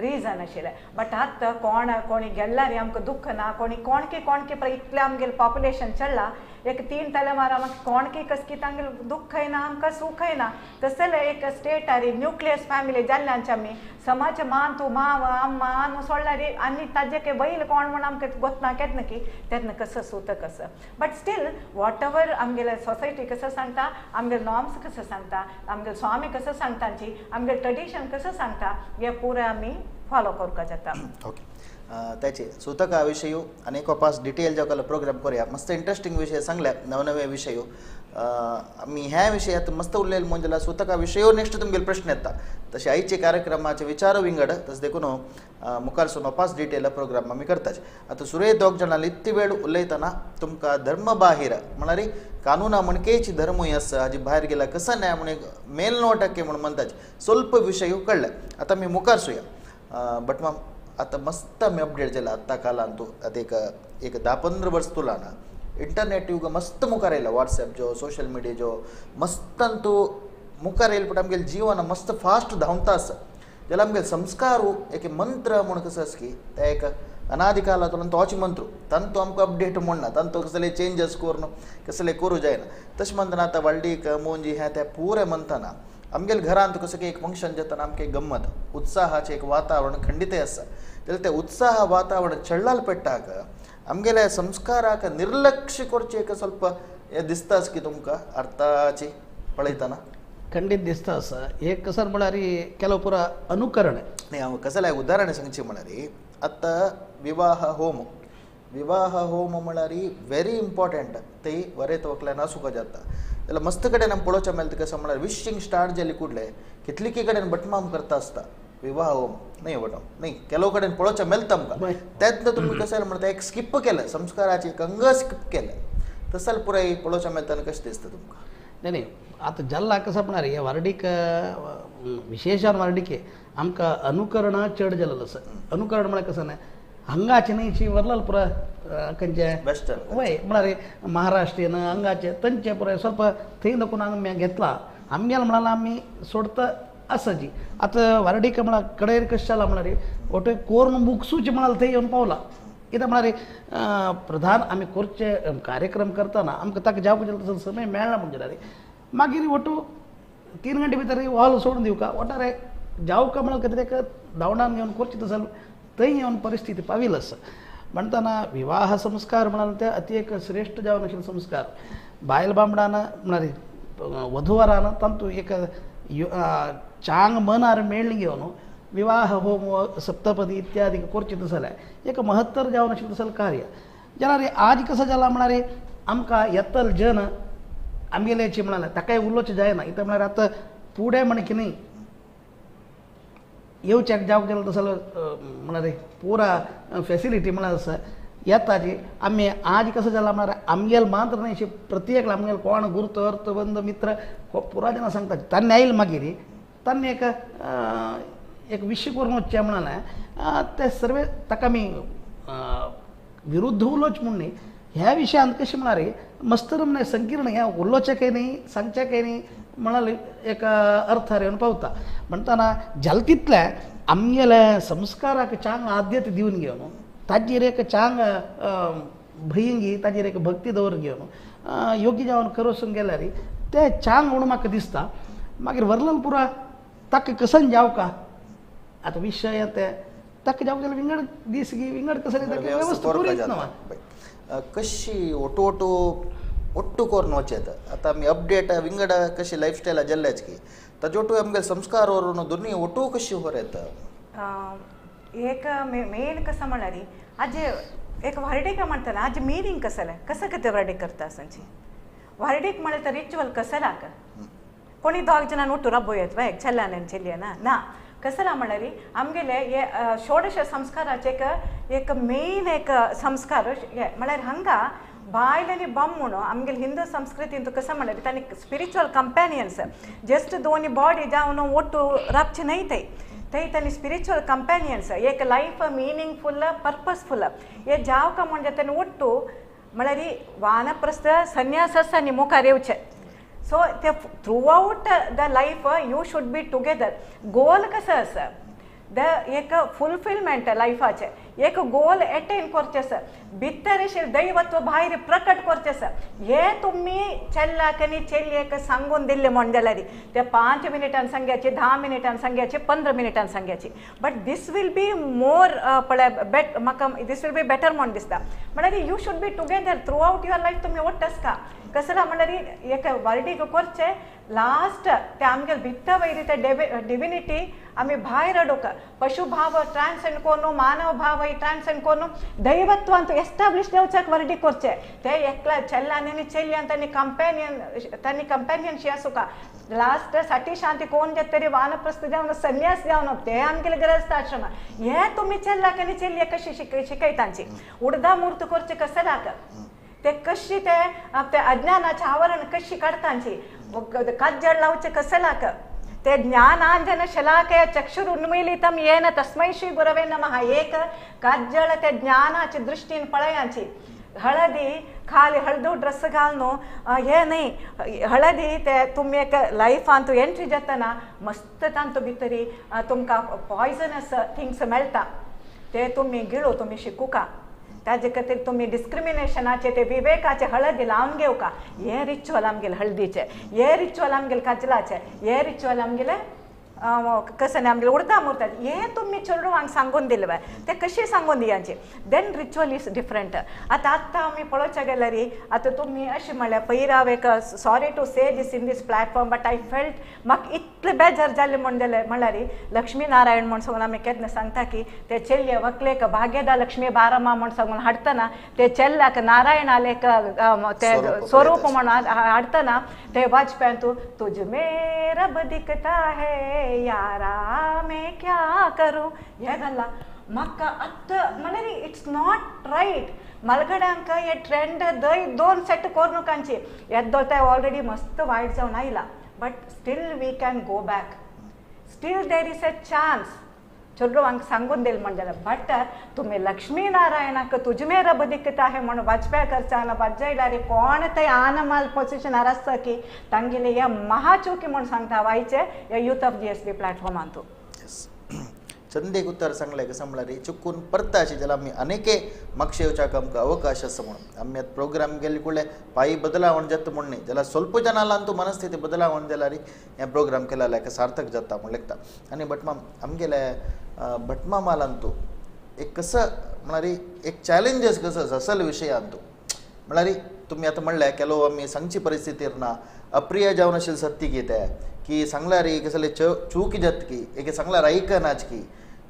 रिजन आशिल्लें. बट आतां कोण कोणी गेल्यार आमकां दुःख ना कोणी कोणकी कोणकी पळय इतलें आमगेलें पॉप्युलेशन चडलां एक 3 तलेमार आमकां कोणकी कसकी तांगेलें दुःखय ना आमकां सुखय ना तसलें एक स्टेट आरी न्युक्लियस फॅमिली जाल्ल्याचे आमी समाज मान तूं माव अम्मा न्हू सोडल्यार आनी ताजे वयल कोण म्हूण आमकां गोतना केन्ना की तेन्ना कसं सुतक आसा. बट स्टील what ever आमगेले सोसायटी कसं सांगता आमगेले नॉर्म्स कसं सांगता आमगेले स्वामी कसं सांगतांची आमगेले ट्रेडिशन कसं सांगता हे पुरें आमी फॉलो करपाक जाता.
ओके त्याचे सुतका विषय अनेक पास डिटेल जो प्रोग्राम करूया मस्त इंट्रस्टिंग विषय सांगले नवनवे विषय आमी ह्या विशयात मस्त उरलेले म्हणजे जाल्यार सुतका विशयो नेक्स्ट तुमगेले प्रश्न येता तशें आयचे कार्यक्रमाचे विचार विंगड तशें देखून मुखार सून पास डिटेल प्रोग्राम आमी करताचे. आतां सुरय दोग जाणां इतली वेळ उलयतना तुमकां धर्म बाहिर म्हळ्यार कानूना म्हणकेची धर्मूय आसा हाजी भायर गेला कसं न्याय म्हण मेलनोटके म्हणून म्हणताचे स्वल्प विशय कळ्ळे. आतां आमी मुखार सुया बट माम आतां मस्त आमी अपडेट जाला आत्तां कालान तूं आतां एक एक 10-15 वर्स तुला ना इंटरनेट युग मस्त मुखार येयला वॉट्सॅप जो सोशल मिडिया जो मस्तान तूं मुखार येयले पण आमगेलें जीवन मस्त फास्ट धांवता आसा जाल्यार आमगेले संस्कार एक मंत्र म्हूण कसो आसा की ते एक अनादिकालांतल्यान तोच मंत्र तांतू आमकां अपडेट म्हणना तांतू कसले चेंजस करून कसले करूं जायना तशें म्हणतना आतां व्हडलीक मोंजी ह्या त्या पुरें म्हणतना आमगेले घरांत कसं की एक फंक्शन जातना आमकां एक गम्मत उत्साहाचें एक वातावरण खंडीतय आसा जाल्यार तें उत्साह वातावरण चडलाल पेट्टाक आमगेल्या संस्काराक निर्लक्ष करचें एक स्वल्प हें दिसताच की तुमकां अर्थाची पळयतना
खंडीत दिसता आसा. एक कसं म्हळ्यार ಕೆಲವು ಪೂರ ಅನುಕರಣೆ
न्ही हांव कसलें उदाहरण सांगचें म्हळ्यार आतां विवाह होम विवाह होम म्हळ्यार व्हेरी इम्पॉर्टंट ती वरेत वकल्यान आसूंक जाता जाल्यार मस्त कडेन आमी पळोवच्या मेळटा कसं म्हळ्यार विशींग स्टार्ट जाली कुडले कितली कडेन भटमाम करता आसता विवाह होम न्ही भटमाम न्ही ಕೆಲವು कडेन पळोवच्या मेळटा आमकां तेन्ना तुमी कशें म्हणटा एक स्किप केलें संस्काराचें एक अंग स्किप केलें तसं पुराय पळोवच्या मेळटा कशें दिसता तुमकां?
नाही नाही आतां जल्ला कसं म्हणणार हे वार्डीक विशेषान वार्डिके आमकां अनुकरणां चड जालेलें आसा. अनुकरण म्हळ्यार कसं न्हय हांगाचे न्हय वरलाल पुरा खंयचे
वेस्टर्न
वय म्हळ्यार महाराष्ट्रीयन हांगाचे तांचे पुराय ಸ್ವಲ್ಪ थंय दाखोवन आमी घेतला आमगेले म्हळ्यार आमी सोडता आसा जी. आतां वार्डीक म्हळ्यार कडेर कशें जाला म्हळ्यार वटे कोरून मुगसूचे म्हळ्यार थंय येवन पावला कित्याक म्हळ्यार प्रधान आमी करचे कार्यक्रम करतना आमकां ताका जावपाक जाता तसो समय मेळना म्हण जाल्यार मागीर वटू 3 घंटे भितर हॉल सोडून दिवका वटारे जावका म्हळ्यार कितें ताका धांवडावन घेवन करचें तसो थंय येवन परिस्थिती पाविल आसा. म्हणटना विवाह संस्कार म्हळ्यार ते अति एक श्रेश्ठ जावन आशिल्लो संस्कार. बायल बामणान म्हळ्यार वधुवरान तांतू एक चांग मनार मेळ्ळी घेवन विवाह होम सप्तपदी इत्यादी करचें तसलें जाल्यार एक महत्तर जावन आशिल्लें तसलें कार्य. जाल्यार आज कसो जाला म्हळ्यार आमकां येतल जन आमगेल्याची म्हळ्यार ताकाय उलोवचें जायना. कित्याक म्हळ्यार आतां फुडें म्हण की न्ही येवच्याक जावंक गेलो तसो म्हळ्यार पुरा फेसिलिटी म्हळ्यार आसा येता जी. आमी आज कसो जाला म्हळ्यार आमगेल मात्र न्ही प्रत्येक आमगेल कोण गुर्त अर्थ बंद मित्र पुरा जाणां सांगता तांणी आयल मागीर तांणी एक एक विशय करून वचचें म्हळ्यार ते सर्वे ताका आमी विरुद्ध उलोवचें म्हूण न्ही ह्या विशयांत कशें म्हळ्यार मस्तर म्हळ्यार संकीर्ण हें उलोवचें काय न्ही सांगचें काय न्ही म्हळ्यार एक अर्थार येवन पावता. म्हणटना जालें तितलें आमगेले संस्काराक चांग आद्यता दिवन घेवन ताजेर एक चांग भयंगी ताजेर एक भक्ती दवरून घेवन योग्य जावन करोसूंक गेल्यार तें चांग म्हणून म्हाका दिसता. मागीर वर्णन पुरा ताका कसन जावका आतां विशय ते ताका जावंक जाल्यार विंगड दीस विंगड कसले ताका वेवस्था पुरीच ना.
कशी ओटो ओटो ಒಟ್ಟು ಕೋರ್ನ ವಚ್ಚೇತ आतां आमी अपडेट विंगड कशी लायफ स्टायल जाल्ल्याच की ताजे ಒಟ್ಟು आमगे संस्कार व्हरून दोनी ಒಟ್ಟು कशी होर येता.
एक मेन कसं म्हळ्यार आज एक व्हार्डीक म्हणटना आज मिनींग कसलें कसं कितें व्हार्डीक करता आसांची व्हार्डीक म्हळ्यार तर रिच्युअल कसलाक कोणी दोग जाणां ಒಟ್ಟು रब्बो येत वय चेल्यान आनी चेलयेन ना कसला म्हळ्यार आमगेले हे षोडश संस्काराचे एक एक मेन एक संस्कार म्हळ्यार हांगा बायल आनी बामण आमगेले हिंदू संस्कृतीन कसं म्हळ्यार तांणी स्पिरिच्युअल कंपॅनियन्स जस्ट दोनी बॉडी जावन ಒಟ್ಟು राबचे न्हय थंय थंय तांणी स्पिरिच्युअल कंपॅनियन्स एक लायफ मिनींगफूल पर्पसफूल हे जावका म्हणजे तांणी ಒಟ್ಟು म्हळ्यार वानप्रस्थ संन्यास आनी मुखार येवचें. सो ते throughout the life you should be together. Goal कसो आसा the एक फुलफिलमेंट लायफाचें एक गोल एटेन करचें आसा भितर अशें दैवत्व भायर प्रकट करचें आसा हें तुमी चेल्लाक आनी चेलयेक सांगून दिल्लें म्हण जाल्यार ते 5 मिनटान सांग्याची 10 मिनटान सांग्याची 15 मिनटान सांग्याची but this will be more पळय बेट म्हाका this will be better म्हण दिसता. म्हळ्यार you should be together throughout your life तुमी वट्ट आसता कसला म्हळ्यार एक वर्डीक करचें लास्ट ते आमगेले भितर वयली ते डिविनिटी आमी भायर हाडूंक पशुभाव ट्रान्सेंड कोरून मानव भाव ट्रान्सेंड कोरून दैवत्वांत एस्टाब्लिश जावच्याक वर्डी करचें ते एकला चेल्ल्यान आनी चेल्ल्यान तांणी कंपॅनियन तांणी कंपॅनियनशी आसूका लास्ट साठी शांती कोण जाता तरी वानप्रस्थ जावन संन्यास जावन ते आमगेले गृहस्थ आश्रम हे तुमी चेल्लाक आनी चेल्ले कशी शिकयतांची उडदा मूर्त करचें कसलाक ते कशी ते ते अज्ञानाचें आवरण कशी काडतांची कज्जळ लावचें कसलाक ते ज्ञानांजन शलाकय चक्षुरुन्मीलितं येन तस्मै श्री गुरवे नमः. एक कज्जळ ते ज्ञानाचे दृष्टीन पळयांची हळदी खाली हळदू ड्रेस घालून हे न्ही हळदी ते तुमी एक लायफांत एंट्री जातना मस्त तांतू भितरी तुमकां पॉयजनस थिंग्स मेळटा ते तुमी गिळू तुमी शिकूका ताजे खातीर तुमी डिस्क्रिमिनेशनाचे ते विवेकाचे हळदी लावन घेवका. हे रिच्युअल आमगेले हळदीचे हे रिच्युअल आमगेले काजलाचे हे रिच्युअल आमगेले कसं आमगेले उडदा मुर्तात हे तुमी चेडवांक सांगून दिले ते कशें सांगून दियांचे then ritual is different. आतां आत्तां आमी पळोवच्या गेल्यार आतां तुमी अशें म्हळ्यार पयराव एक sorry to say this in this platform but I felt म्हाका इतलें बेजार जालें म्हण जालें म्हळ्यार लक्ष्मी नारायण म्हण सांगून आमी केन्ना सांगता की ते चेल्ले व्हंकलेक भाग्यदा लक्ष्मी बारम्मा म्हण सांगून हाडटना ते चेल्ल्याक नारायणाले एक ते स्वरूप म्हण हाडटना ते वाजप्यांत तुज में रब दिखता है यारा मैं क्या करूं हे घाला म्हाका आतां म्हळ्यार it's not right. मलगड्यांक हे ट्रेंड दय दोन सेट कोरनुकांची येद्दो ते ऑलरेडी मस्त वायट जावन आयला but still we can go back still there is a chance चेडवांक सांगून दिलें म्हण जाल्यार बट तुमी लक्ष्मी नारायणाक तुज में रब दिखता है म्हण वाजपेय करचा वाजयल्यार कोण थंय आनमाल पोजिशनार आसता की तांगेले हे महाचुकी म्हण सांगता वायचे हे यूथ ऑफ GSB प्लॅटफॉर्मांतू.
चंदेक उत्तर सांगलें कसं म्हणल्यार चुकून परता अशें जाल्यार आमी अनेके मागशे येवच्याक आमकां अवकाश आसा म्हणून आमी आतां प्रोग्राम केले कुडले पायी बदलावण जाता म्हूण न्ही जाल्यार स्वल्प जनालांतू मनस्थिती बदलावण जाल्यार हें प्रोग्राम केला जाल्यार सार्थक जाता म्हूण लेखता. आनी भटमाम आमगेले भटमामालांतू एक कसं म्हळ्यार एक चॅलेंजीस कसो आसा असल विशयांतू म्हळ्यार तुमी आतां म्हणलें ಕೆಲವು आमी सांगची परिस्थितीर ना अप्रिय जावन आशिल्लें सत्य कितें की सांगल्यार कसले चूक जाता की एक सांगल्यार आयकनाच की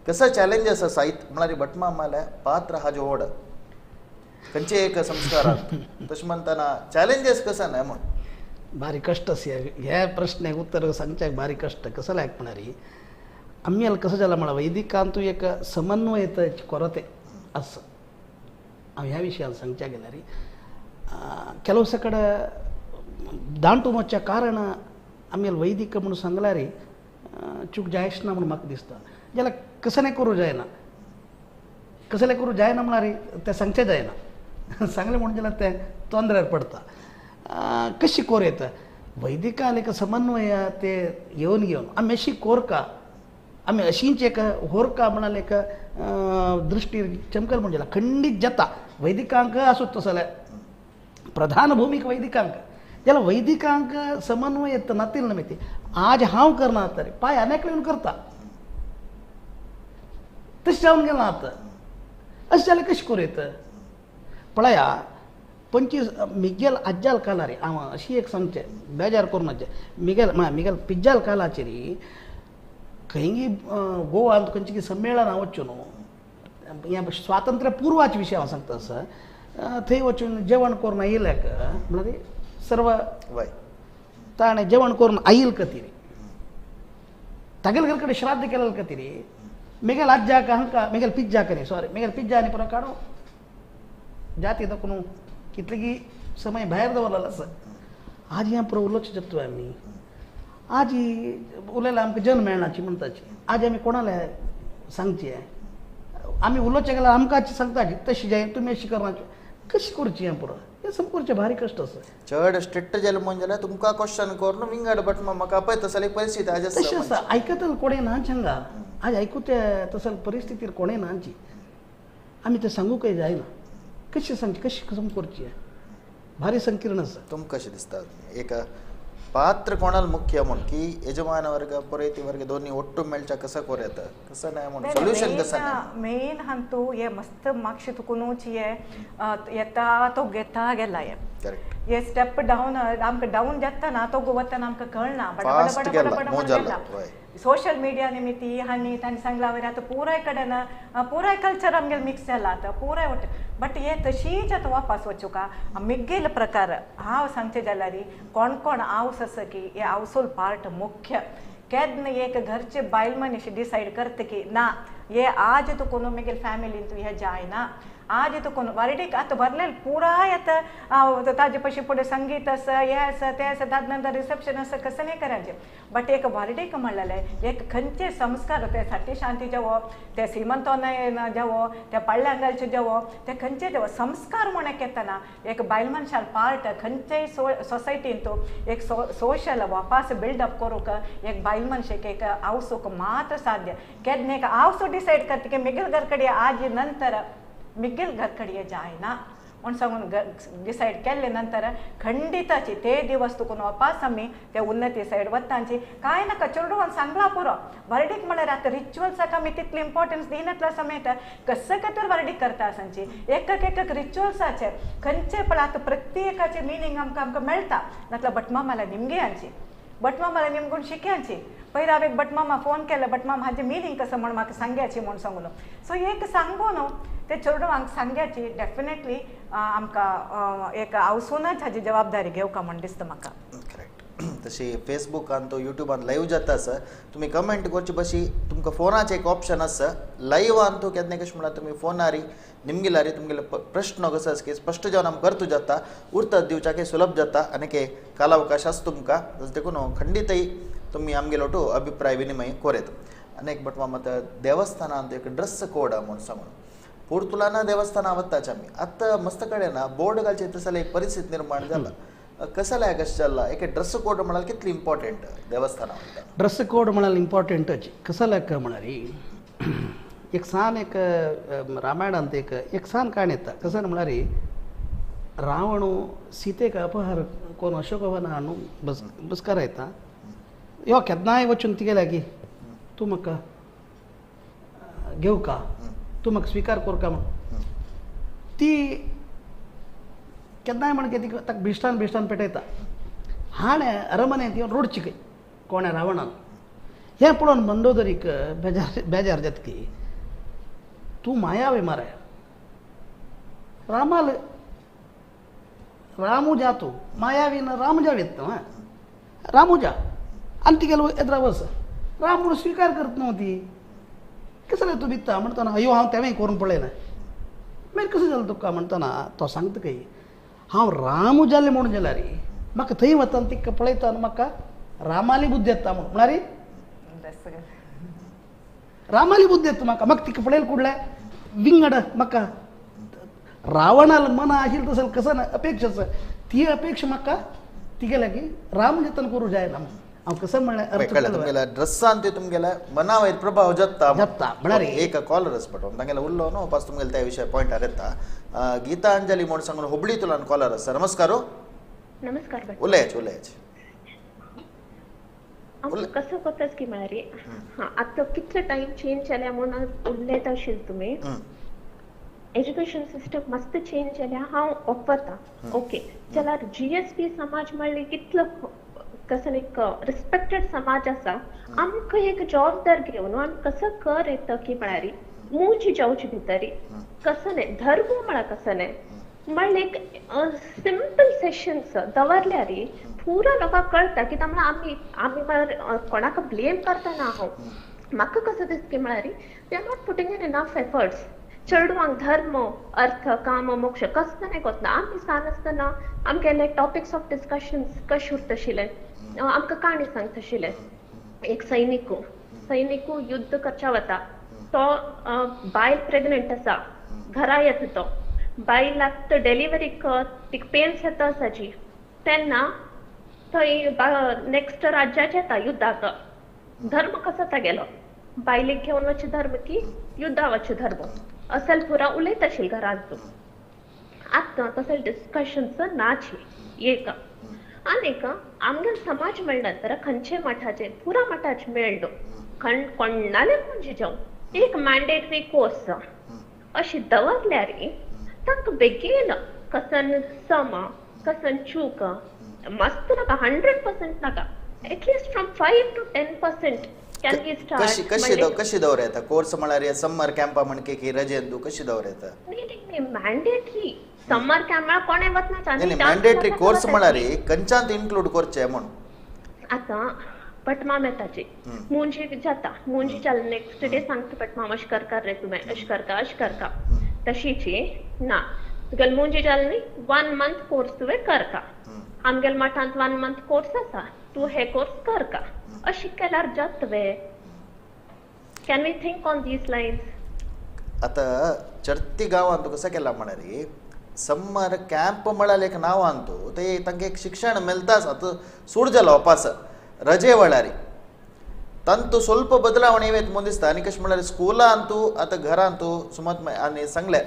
कसं चॅलेंजीस आसा म्हळ्यार भटमामाले पात्र हाजे व्हड खंयचे एक संस्कारात तशें म्हणटना चॅलेंजीस कसं न्हय म्हूण
भारी कष्ट आसा ह्या प्रश्नाक उत्तर सांगच्याक भारी कष्ट कसं लायक म्हळ्यार आमी ಅಲ್ಲಿ कसं जाला म्हळ्यार वैदिकांतू एक समन्वयताची ಕೊರತೆ आसा. हांव ह्या विशयान सांगच्या गेल्यार ಕೆಲವು ಕಡೆ दांटू वचच्या कारण आमी वैदिक म्हणून सांगल्यार चूक जायच ना म्हणून म्हाका दिसता. जाल्यार कसलें करूं जायना कसलें करूं जायना म्हळ्यार तें सांगचें जायना सांगलें म्हणून जाल्यार तें तोंदऱ्यार पडटा. कशी कोर येता वैदिकान एक समन्वय ते येवन घेवन आमी अशी कोरका आमी अशींच एक होरका म्हणाल एक दृष्टी चमकल म्हणजे खंडीत जाता वैदिकांक आसूं तसो प्रधान भूमिका वैदिकांक जाल्यार वैदिकांक समन्वय येता नातील नमिती आज हांव करना तरी पाय अनेक येवन करता तशें जावन गेलां आतां अशें जाल्यार कशें करूं येता. पळया 25 मिगेल आज्जाल कालार हांव अशी एक सांगचें बेजार करूं मिगेल मिगेल पिज्जाल कालाचेर खंयी गोवांत खंयची संमेळनां वचून ह्या स्वातंत्र्य पूर्वाचे विशय हांव सांगता आसा थंय वचून जेवण करून आयिल्ल्याक म्हळ्यार सर्व ताणें जेवण करून आयल खातीर तागेले घर कडेन श्राद्ध केलेले खातीर मिगेल आज्जाक हांकां मिगेल पिज्जाक न्ही सॉरी मिगेल पिज्जा आनी पुरो काडून जाती दाखोवन कितलेगी समय भायर दवरलेलो आसा. आज हें पुरो उलोवचें जाता आमी आज उलयल्यार आमकां जन मेळनाची म्हणटाची आज आमी कोणाले सांगचें आमी उलोवचें गेल्यार आमकां सांगताची तशी जाय तुमी अशी करनाची कशी करची हें पुरो हें सम करचें भारी कश्ट आसा.
चड स्ट्रिक्ट जालें म्हणून जाल्यार तुमकां क्वेश्चन करून विंगड बट म्हाका पळय तसली परिस्थिती आज
तशें आसा. आयकतले कोणें नाच हांगा आज आयकू ते तसले परिस्थितीर कोणें नाची आमी तें सांगूंकय जायना कशी सांगची कशी सम करची भारी संकीर्ण आसा.
तुमकां कशें दिसता एक पात्र कोणाला मुख्य म्हणून की यजमान वर्ग पुरोहित वर्ग दोन्ही ಒಟ್ಟು मेळच्या कसं कोर येता कसं नाही म्हणून सोल्युशन कसं नाही.
मेन हांतू हे मस्त मागशे तुकूनच हे येता तो घेता गेला हे
करेक्ट
हे स्टेप डावन आमकां डावन जाता ना तो वतना आमकां कळना बडा गेला. सोशल मिडिया निमित्ती आनी तांणी सांगला वयर आतां पुराय कडेन पुराय कल्चर आमगेले मिक्स जाला आतां पुराय वट बट हे तशीच आतां वापस वचूका मिगेल प्रकार हांव सांगचें जाल्यार कोण कोण हावस आसा की हे हावसोल पार्ट मुख्य केन्ना एक घरचे बायल मनीस डिसायड करता की ना हे आज तुका न्हू मिगेल फॅमिलीन तूं हें जायना आज तुका वरडीक आतां भरलें पुराय आतां ताजे पशी फुडें संगीत आसा हें आसा तें आसा ताजे नंतर रिसेप्शन आसा कसं नाही करायचें बट एक वरडीक म्हणलेलें एक खंयचे संस्कार ते साठी शांती जेवप ते सिमंतोन जेवप ते पळ्ळ्यांगालचें जेवप ते खंयचे जेवप संस्कार म्हण एक येतना एक बायल मनशान पार्ट खंयचेय सोसायटीन तूं एक सोशल वापास बिल्डअप करूंक एक बायल मनशेक एक आवसूक मात्र साध्य केन्ना एक आवसो डिसायड करता की मिगेल घर कडेन आज नंतर मिगेल घर कडेन जायना म्हूण सांगून डिसायड केल्ले नंतर खंडिताची ते दिवस तुका वापास आमी ते उन्नती सायड वतांची कांय नाका चेडवान सांगला पुरो वर्डीक म्हळ्यार आतां रिच्युअल्साक आमी तितली इम्पॉर्टन्स दिनातला समेत कसं खातीर वर्डीक करता आसांची एक एक रिच्युअल्साचे खंयचे पण आतां प्रत्येकाचे मिनींग आमकां आमकां मेळटा नातल्या भटमामाला निमगे आमची भटमामाला निमगून शिक्यांची पयर हांवें एक भटमामा फोन केलो भटमामा हाजें मिनींग कसो म्हूण म्हाका सांग्याची म्हूण सांगलो सो एक सांगू न्हू ते चेडवांक सांग्याची डेफिनेटली आमकां एक हावसूनच हाजी जबाबदारी घेवका म्हूण दिसता म्हाका.
करेक्ट. तशी फेसबुकान तो युट्यूबान लायव्ह जाता आसा तुमी कमेंट करचे बशी तुमकां फोनाचें एक ऑप्शन आसा लायव्हान तूं केन्ना कशें म्हणल्यार तुमी फोनारी निमगिलारी तुमगेले प्रश्न कसो आसा की स्पश्ट जावन आमकां करतू जाता उरतात दिवच्याक सुलभ जाता आनी कालावकाश आसा तुमकां तशें देखून खंडीतय तुमी आमगेलो टू अभिप्राय विनिमय कोरेत. आनी एक बट मात देवस्थानांत एक ड्रेस कोड म्हूण सांगून पोर्तुलाना देवस्थानां वताचे आमी आतां मस्त कडेन बोर्ड घालचे तसो एक परिस्थिती निर्माण जाला कसल्या कशें जाला एक ड्रेस कोड म्हळ्यार कितली इम्पॉर्टंट देवस्थानां
ड्रेस कोड म्हळ्यार इम्पॉर्टंटच कसल्याक म्हळ्यार एक सान एक रामायणांत एक एक सान काणी येता. कसं म्हळ्यार रावण सीतेक अपहार कोण अशोकवन हाडून बस बसकार येता. यो केन्नाय वचून तिगे लागीं तूं म्हाका घेवका, तूं म्हाका स्विकार करका म्हण. ती केन्नाय म्हण तिका ताका भिश्टान भिश्टान पेटयता. हाणें अरमनेंत येवन रोडची खंय कोणें रावणान. हें पळोवन मंदोदरीक बेजार बेजार जाता की तूं मायावी मारे रामाल रामू जा तूं मायावी ना राम जा येत न्हू रामू जा आनी तिगेलो येद्रा वच. राम म्हणून स्विकार करत न्हू ती कसं तूं भिता म्हणटना अयो हांव तेंवूय करून पळयना मागीर कसं जालें तुका म्हणटना तो सांगता खंय हांव रामू जालें म्हणून जाल्यार म्हाका थंय वता तिका पळयता आनी म्हाका रामाली बुद्धी येता म्हणून म्हळ्यार रामाली बुद्धी येता म्हाका म्हाका तिका पळयल कुडल्या विंगड म्हाका रावणाल मना आशिल्लें तसं कसं अपेक्षा आसा ती अपेक्षा म्हाका तिगे लागीं राम जतन करूं जायना हांव कसं म्हणल्यार
तुमगेल्या ड्रेसान ते तुमगेल्या मनावयर प्रभाव जाता
जाता म्हळ्यार
एक कॉलर पडो तांगेलो उरलो न्हू पास तुमगेले त्या विशय पॉयंटार येता. गीतांजली म्हूण सांगून हुबळींतल्यान कॉलर आसा. नमस्कार.
नमस्कार.
उलयाच उलयाच.
कसं करतास की म्हळ्यार हां आतां कितलो टायम चेंज जाल्या म्हणून उलयता आशिल्ले तुमी. एज्युकेशन सिस्टम मस्त चेंज जाल्या हांव ओपता ओके जाल्यार जीएसबी समाज म्हणल्यार कितलो कसो एक रिस्पेक्टेड समाज आसा. आमकां एक जबाबदार घेवन आमी कसो कर येता की म्हळ्यार मूंज जावचे भितरी कसो न्हय धर्म म्हळ्यार कसो न्हय म्हणल्यार एक सिंपल सेशन्स दवरल्यार पुरा लोकांक कळटा की म्हळ्यार आमी आमी म्हळ्यार कोणाक ब्लेम करतना हांव म्हाका कसो दिसता की म्हळ्यार they are not putting in enough efforts. चेडवांक धर्म अर्थ काम मोक्ष कसो न्हय कोतना आमी सान आसतना आमगेले टॉपिक्स ऑफ डिस्कशन्स कशें उरताशिल्ले आमकां काणी सांगताशिल्ले. एक सैनिकू सैनिकू युद्ध करच्या वता तो बायल प्रेग्नंट आसा घरा येता तो बायलाक डिलिव्हरीक तिका पेन्स येता आसाची तेन्ना थंय नेक्स्ट राज्याक येता युद्धाक. धर्म कसो तागेलो बायलेक घेवन वचचे धर्म की युद्धा वचचे धर्म असल पुरा उलयता आशिल्ले घरांत. आतां तसले डिस्कशन्स नाची एक आनीक आमगेलो समाज म्हणल्यार तर खंयचे मठाचे पुरा मठाचे मेळ्ळो कोणाले म्हणजे जावं एक मॅन्डेटरी कोर्स अशी दवरल्यार तांकां बेगीन कसन सम कसन चूक मस्त नाका 100% नाका at least from 5 to 10% can we start.
कशी दवर येता कोर्स म्हळ्यार समर कॅम्पा म्हणके की रजेंदू कशी दवर येता?
मॅन्डेटरी समर कॅम्प कोणें वतना
मॅन्डेटरी कोर्स म्हळ्यार खंयच्यान इन्क्लूड करचें म्हणून
आतां पटमाम येताची मुंजी जाता मुंजी जाल नेक्स्ट डे सांगता पटमाम अशें करता रे तुवें अशें करता अशें करता तशीची ना तुगेले मुंजी जाल न्ही 1 मंथ कोर्स तुवें करता. आमगेले मठांत 1 मंथ कोर्स आसा तूं हे कोर्स करका अशें केल्यार जाता वे? Can we think on these lines?
आतां चर्ती गांवांत कसं केलां म्हळ्यार समर कॅम्प म्हळ्यार एक नांवान तूं ते तांकां एक शिक्षण मेळटाच आतां सूड जालो वापास रजे वेळार तांतू स्वल्प बदलावण येत म्हूण दिसता. आनी कशें म्हळ्यार स्कुलान तूं आतां घरान तूं सुमत आनी सांगलें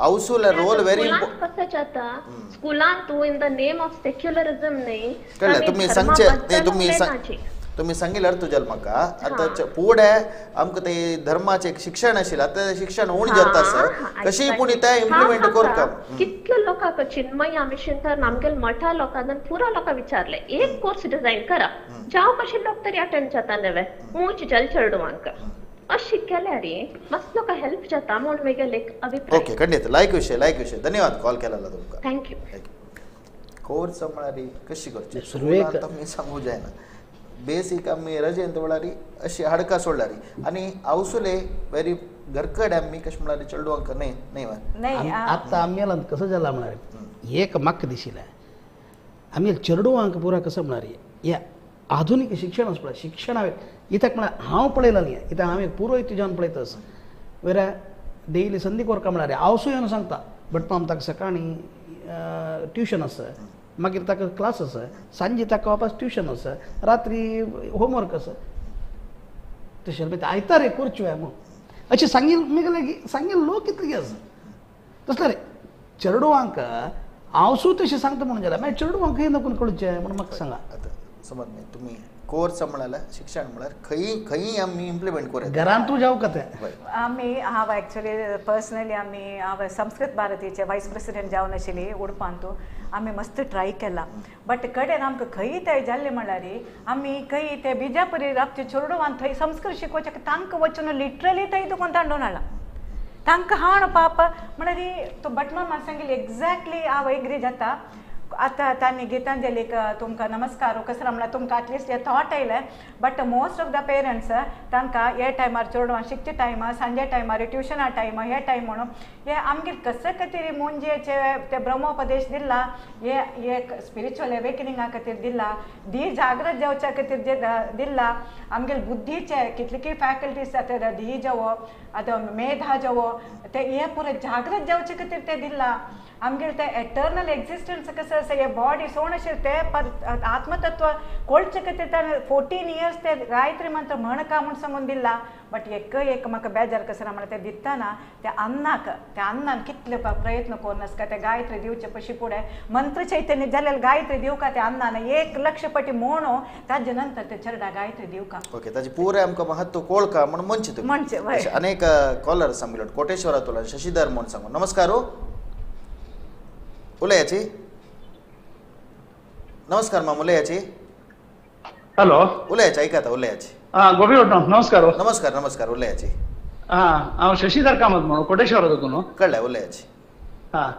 आवसूल रोल व्हेरी
कसं जाता स्कुलान तूं in the name of secularism न्ही
कळ्ळें तुमी सांगचें न्ही तुमी तुमी सांगिल्लें अर्थ जालें म्हाका. आतां फुडें आमकां ते धर्माचें एक शिक्षण आशिल्लें आतां शिक्षण उणें जाता आसा कशीय पूण तें इम्प्लिमेंट करता.
कितले लोकांक चिन्मय मिशन तर आमगेले मठा लोकांक पुरा लोकांक विचारलें एक कोर्स डिजायन करा जावं कशे लोक तरी अटेंड जाता नवे मूंज जल चेडवांक अशें केल्यार मस्त लोकांक हेल्प जाता म्हूण म्हगेलो एक अभिप्राय.
ओके खंडीत लायक विशय लायक विशय. धन्यवाद कॉल केला तुमकां.
Thank you.
Course म्हळ्यार कशी करची सुरवेक आमी सांगू जायना बेसीक आमी रजेंत म्हळ्यार अशी हाडकां सोडल्यार आनी आवसुले वेरी घरकडे आमी कशें म्हळ्यार चेडवांक न्हय न्हय
आतां आमगेल्यान कसं जालां म्हळ्यार एक म्हाका दिशिल्लें आमगेले चेडवांक पुरा कसं म्हळ्यार हे आधुनीक शिक्षण आसा पळय शिक्षणा इत्याक म्हळ्यार हांव पळयलां न्ही इत्याक हांव एक पुरोयत जावन पळयता आसा वेऱ्या डेली संदी कोरका म्हळ्यार हांवसूय येवन सांगता भटमाम ताका सकाळीं ट्युशन आसा मागीर ताका क्लास आसा सांजे ताका वापस ट्युशन आसा रात्री होमवर्क आसा तशें मागीर आयतार करच्यो म्हूण अशें सांगील मेगेले सांगील लोक कितले आसा तसले रे चेडवांक हांव सू तशें सांगता म्हणून जाल्यार मागीर चेडवांक खंय नकून कळचें म्हणून म्हाका सांगा.
आतां समज न्ही तुमी कोर्स म्हळ्यार शिक्षण म्हळ्यार खंय खंय आमी इम्प्लिमेंट करूं
घरांतूय जावं तें.
आमी हांव एक्चुअली पर्सनली आमी हांव संस्कृत भारतीचे वायस प्रेसिडेंट जावन आशिल्ली उडपांतू आमी मस्त ट्राय केला बट कडेन आमकां खंय ते जाल्ले म्हणल्यार आमी खंय ते बिजापुरी राबचे चेडवान थंय संस्कृत शिकोवचे तांकां वचून लिटरली थंय तुका तांडून हाडला तांकां हाण पाप म्हणल्यार तो भटमामान सांगिल्लें एग्जॅक्टली हांव एग्री जाता. आतां तांणी गीतांजलीक तुमकां नमस्कार कसो म्हणल्यार तुमकां एटलिस्ट हे थॉट आयलें but most of the parents तांकां हे टायमार चेडवां शिकचे टायमार सांजे टायमार ट्युशना टायम हे टायम म्हणून हे आमगेर कसो खातीर मुंजेचे ते ब्रह्मोपदेश दिला हे एक स्पिरिच्युअल अवेकनिंगा खातीर दिला धी जागृत जावच्या खातीर जे दिला आमगेर बुद्धीचे कितले फॅकल्टीज आतां धी जावो आतां मेधा जावो ते हे पुरो जागृत जावचे खातीर ते दिला. आमगेर ते एटर्नल एक्झिस्टन्स कसं आसा हे बॉडी सोण आशिल्लें ते पर आत्मतत्व कोळचे खातीर ताणें 14 इयर्स ते गायत्री मंत्र म्हणका म्हूण सांगून दिला बट एक एक म्हाका बेजार कसो म्हणल्यार ते दितना त्या अन्नाक त्या अन्नान कितले प्रयत्न करून आसता ते गायत्री दिवचे पशी फुडें मंत्र चैतन्य जाल्यार गायत्री दिवका त्या अन्नान 1 लक्ष पटी म्हणून ताजे नंतर ते चेरडा गायत्री दिवका.
ओके ताजे पुरें आमकां महत्व कोळका म्हूण म्हणचे तुमी
म्हणचे
अनेक कॉलर आसा कोटेश्वरांतल्यान शशीधर म्हूण सांगू. नमस्कार हो उलयाची. नमस्कार माम उलयाची.
हॅलो
उलयाची ऐकाता उलयाची.
हां गोपी भट नमस्कार.
नमस्कार नमस्कार उलयाची.
हां हांव शशीधर कामत म्हणून कोटेश्वरातून.
कळ्ळें उलयाची.
हां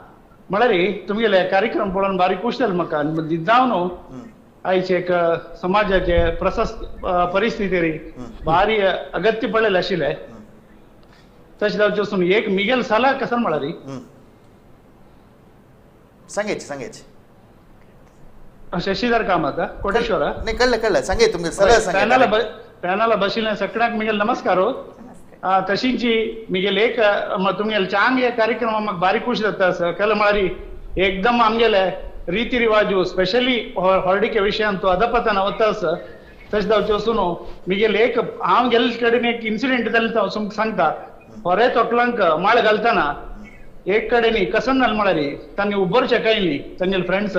म्हळ्यार तुमगेले कार्यक्रम पळोवन बारीक खूश जालें म्हाका आनी जावन न्हू आयचे एक समाजाचे प्रशस्त परिस्थिती भारी अगत्य पडलेले आशिल्ले तशें जावचें वचून एक मिगेल साला कसं म्हळ्यार
सांगायची सांगायची.
शशीधर कामत कोटेश्वर.
नाही कळलं कळलं सांगे तुमगे सरळ सांगे.
पॅनला बशिल्ले सगळ्यांक मिगेल नमस्कार. तशींची मिगेल एक तुमगेल चांग हे कार्यक्रम म्हाका बारीक खूश जाता आसा केलं म्हळ्यार एकदम आमगेले रीती रिवाजू स्पेशली हॉर्डिके विशयान तो अधपतन वता आसा तशें जावचें वचून मिगेल एक हांव गेल्ले कडेन एक इन्सिडेंट जालें हांव तुमकां सांगता. होरे तोकलांक माळ घालतना एक कडेन कसन जालें म्हळ्यार तांणी उबर शकयली तांगेले फ्रेंड्स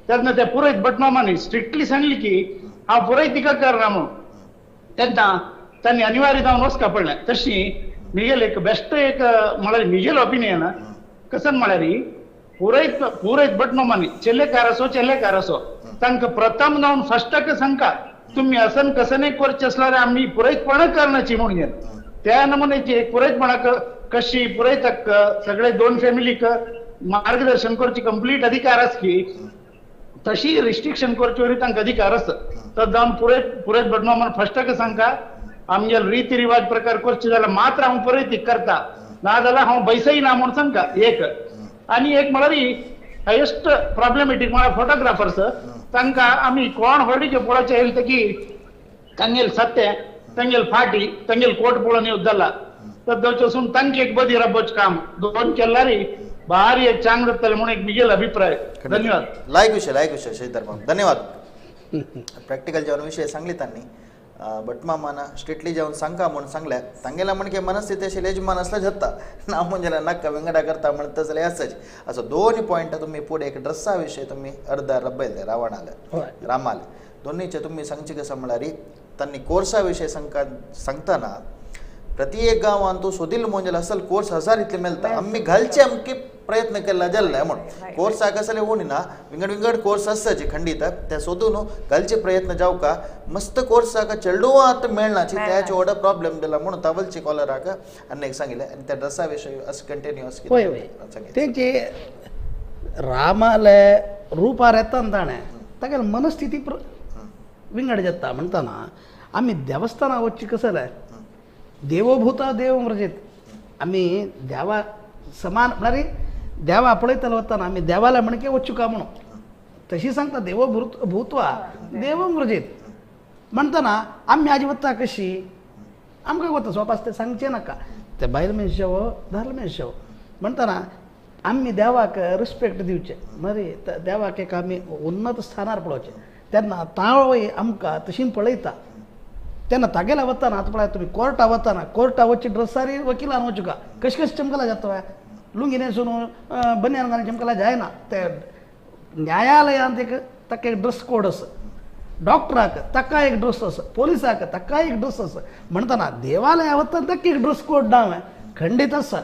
तेन्ना ते पुरोयत भटमामांनी स्ट्रिक्टली सांगली की हांव पुरोयत तिका करना म्हणून तेन्ना तांणी अनिवार्य जावन वचका पडलें. तशी मिगेल एक बेस्ट एक म्हळ्यार मिगेल ओपिनियन कसन म्हळ्यार पुरोयत पुरोयत भटमामांनी चेल्लेकार असो चेल्लेकार असो तांकां प्रथम जावन फस्टाक सांगका तुमी असन कसने करचे आसल्यार आमी पुरोयतपणा करनाची म्हणून त्या नमुन्याची एक पुरोयतपणाक कशी पुरोयताक सगळे दोन फॅमिलीक मार्गदर्शन करची कंप्लीट अधिकार आसा की तशी रिस्ट्रिक्शन करचे वरी तांकां अधिकार आसा. तर जावन पुरोयत पुरोयत भटमामान फस्टाक सांगका आमगेले रीती रिवाज प्रकार करचे जाल्यार मात्र हांव पुरोयतीक करता ना जाल्यार हांव बैसय ना म्हूण सांगका एक. आनी एक म्हळ्यार हायेस्ट प्रॉब्लेमेटीक म्हळ्यार फोटोग्राफर्स तांकां आमी कोण व्हडीचे पळोवचें येयले की तांगेले सत्तें तांगेले फाटी तांगेले कोट पळोवन येवच जाला तर जावचें वचून तांकां एक बदी राबोवचें काम दोन केल्यार भारी एक चांग जातलें म्हणून एक मिगेल अभिप्राय. धन्यवाद.
लायक विषय लायक विषय शशीधर माम धन्यवाद. प्रॅक्टिकल जेवण विषय सांगली तांणी भटमामान स्ट्रिक्टली जेवण सांगका म्हणून सांगल्या तांगेला म्हणजे मनस्थिती अशी यजमान असला जाता ना म्हणजे नाका विंगडा करता म्हणत जाल्यार आसाच असो दोन पॉयंट तुम्ही पुढे एक ड्रेसा विषय तुम्ही अर्धा रब्बयले रावणाले रामाले दोन्हीचे तुम्ही सांगचे कसं म्हळ्यार तांणी कोर्सा विषय सांगताना प्रति एक गांवान तूं सोदील म्हणजे असल कोर्स हजार इतले मेळटा आमी घालचे आमके प्रयत्न केला जाल्ले म्हणून कोर्साक आसले उणी ना विंगड विंगड कोर्स आसताचे खंडीत ते सोदून घालचे प्रयत्न जावका मस्त कोर्साक चेडवां आतां मेळनाची त्याचे व्हडा प्रॉब्लेम दिला म्हणून तावलचे कॉलराक आनी एक सांगिल्लें आनी त्या ड्रेसा विशय अशें कंटिन्युअस
वय वय तेंचे रामाले रुपार येता ताणें तागेले मनस्थिती विंगड जाता म्हणटाना आमी देवस्थानां वचची कसं जालें देवभूता देव व्रजेत आमी देवा समान म्हळ्यार देवा पळयतलो वतना आमी देवाला म्हणके वचूं का म्हणून तशी सांगता देव भूत्वा देव व्रजेत म्हणटना आमी आजी वता कशी आमकां वता स्वता तें सांगचें नाका ते बायल मनशां हो दादलो मनशां हो म्हणटना आमी देवाक रिस्पेक्ट दिवचें मरे देवाक एक आमी उन्नत स्थानार पळोवचें तेन्ना तावय आमकां तशी पळयता. तेन्ना तागेल्या वताना आतां पळय तुमी कोर्टा वताना कोर्टा वचचे ड्रेसारी वकिलान वचूका कशें कशें चमकला जाता लुंगी न्हेसून बनियान घालून चमकला जायना ते न्यायालयांत एक ताका एक ड्रेस कोड आसा डॉक्टराक ताका एक ड्रेस आसा पोलिसाक ताका एक ड्रेस आसा म्हणटना देवालया वतना ताका एक ड्रेस कोड ना खंडीत आसा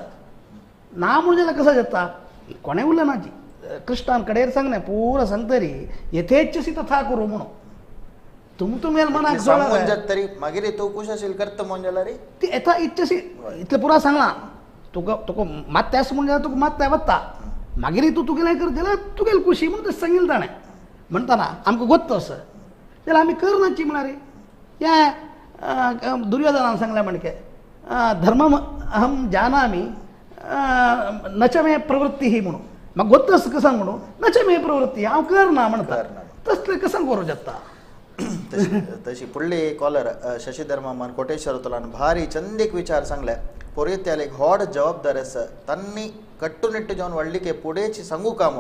ना म्हणून जाल्यार कसो जाता कोणें उरलें ना कृष्णान कडेर सांगलें पुरो सांगतरी यथेच्छसी तथा करू म्हणून तुम तुमेल मनाक
सांगून जात तरी मागीर तूं खूश आशिल्ल करता म्हणून जाल्यार
ती येता इच्छसी इतलें पुरा सांगलां तुका तुका मात्यास म्हणून जाल्यार तुका मात्या वता मागीर तूं तुगेलें कर जाल्यार तुगेली खुशी म्हणून तशें सांगिल्लें ताणें म्हणटना आमकां गोत्त आसा जाल्यार आमी करनाची म्हळ्यार ह्या दुर्योधनान सांगलें म्हणके धर्मम अहं जानामि न च मे प्रवृत्ती म्हणून म्हाका गोत्त आसा कसं म्हणून न च मे प्रवृत्ती हांव करना म्हणटा तसलें कसं करूं जाता.
तशी फुडली कॉलर शशीधर मामान कोटेश्वर तुलान भारी चंदीक विचार सांगले पोरयत्याल एक व्हड जबाबदार आसा तांणी कट्टुनिट्टु जावन व्हडलिके पुढेची सांगू का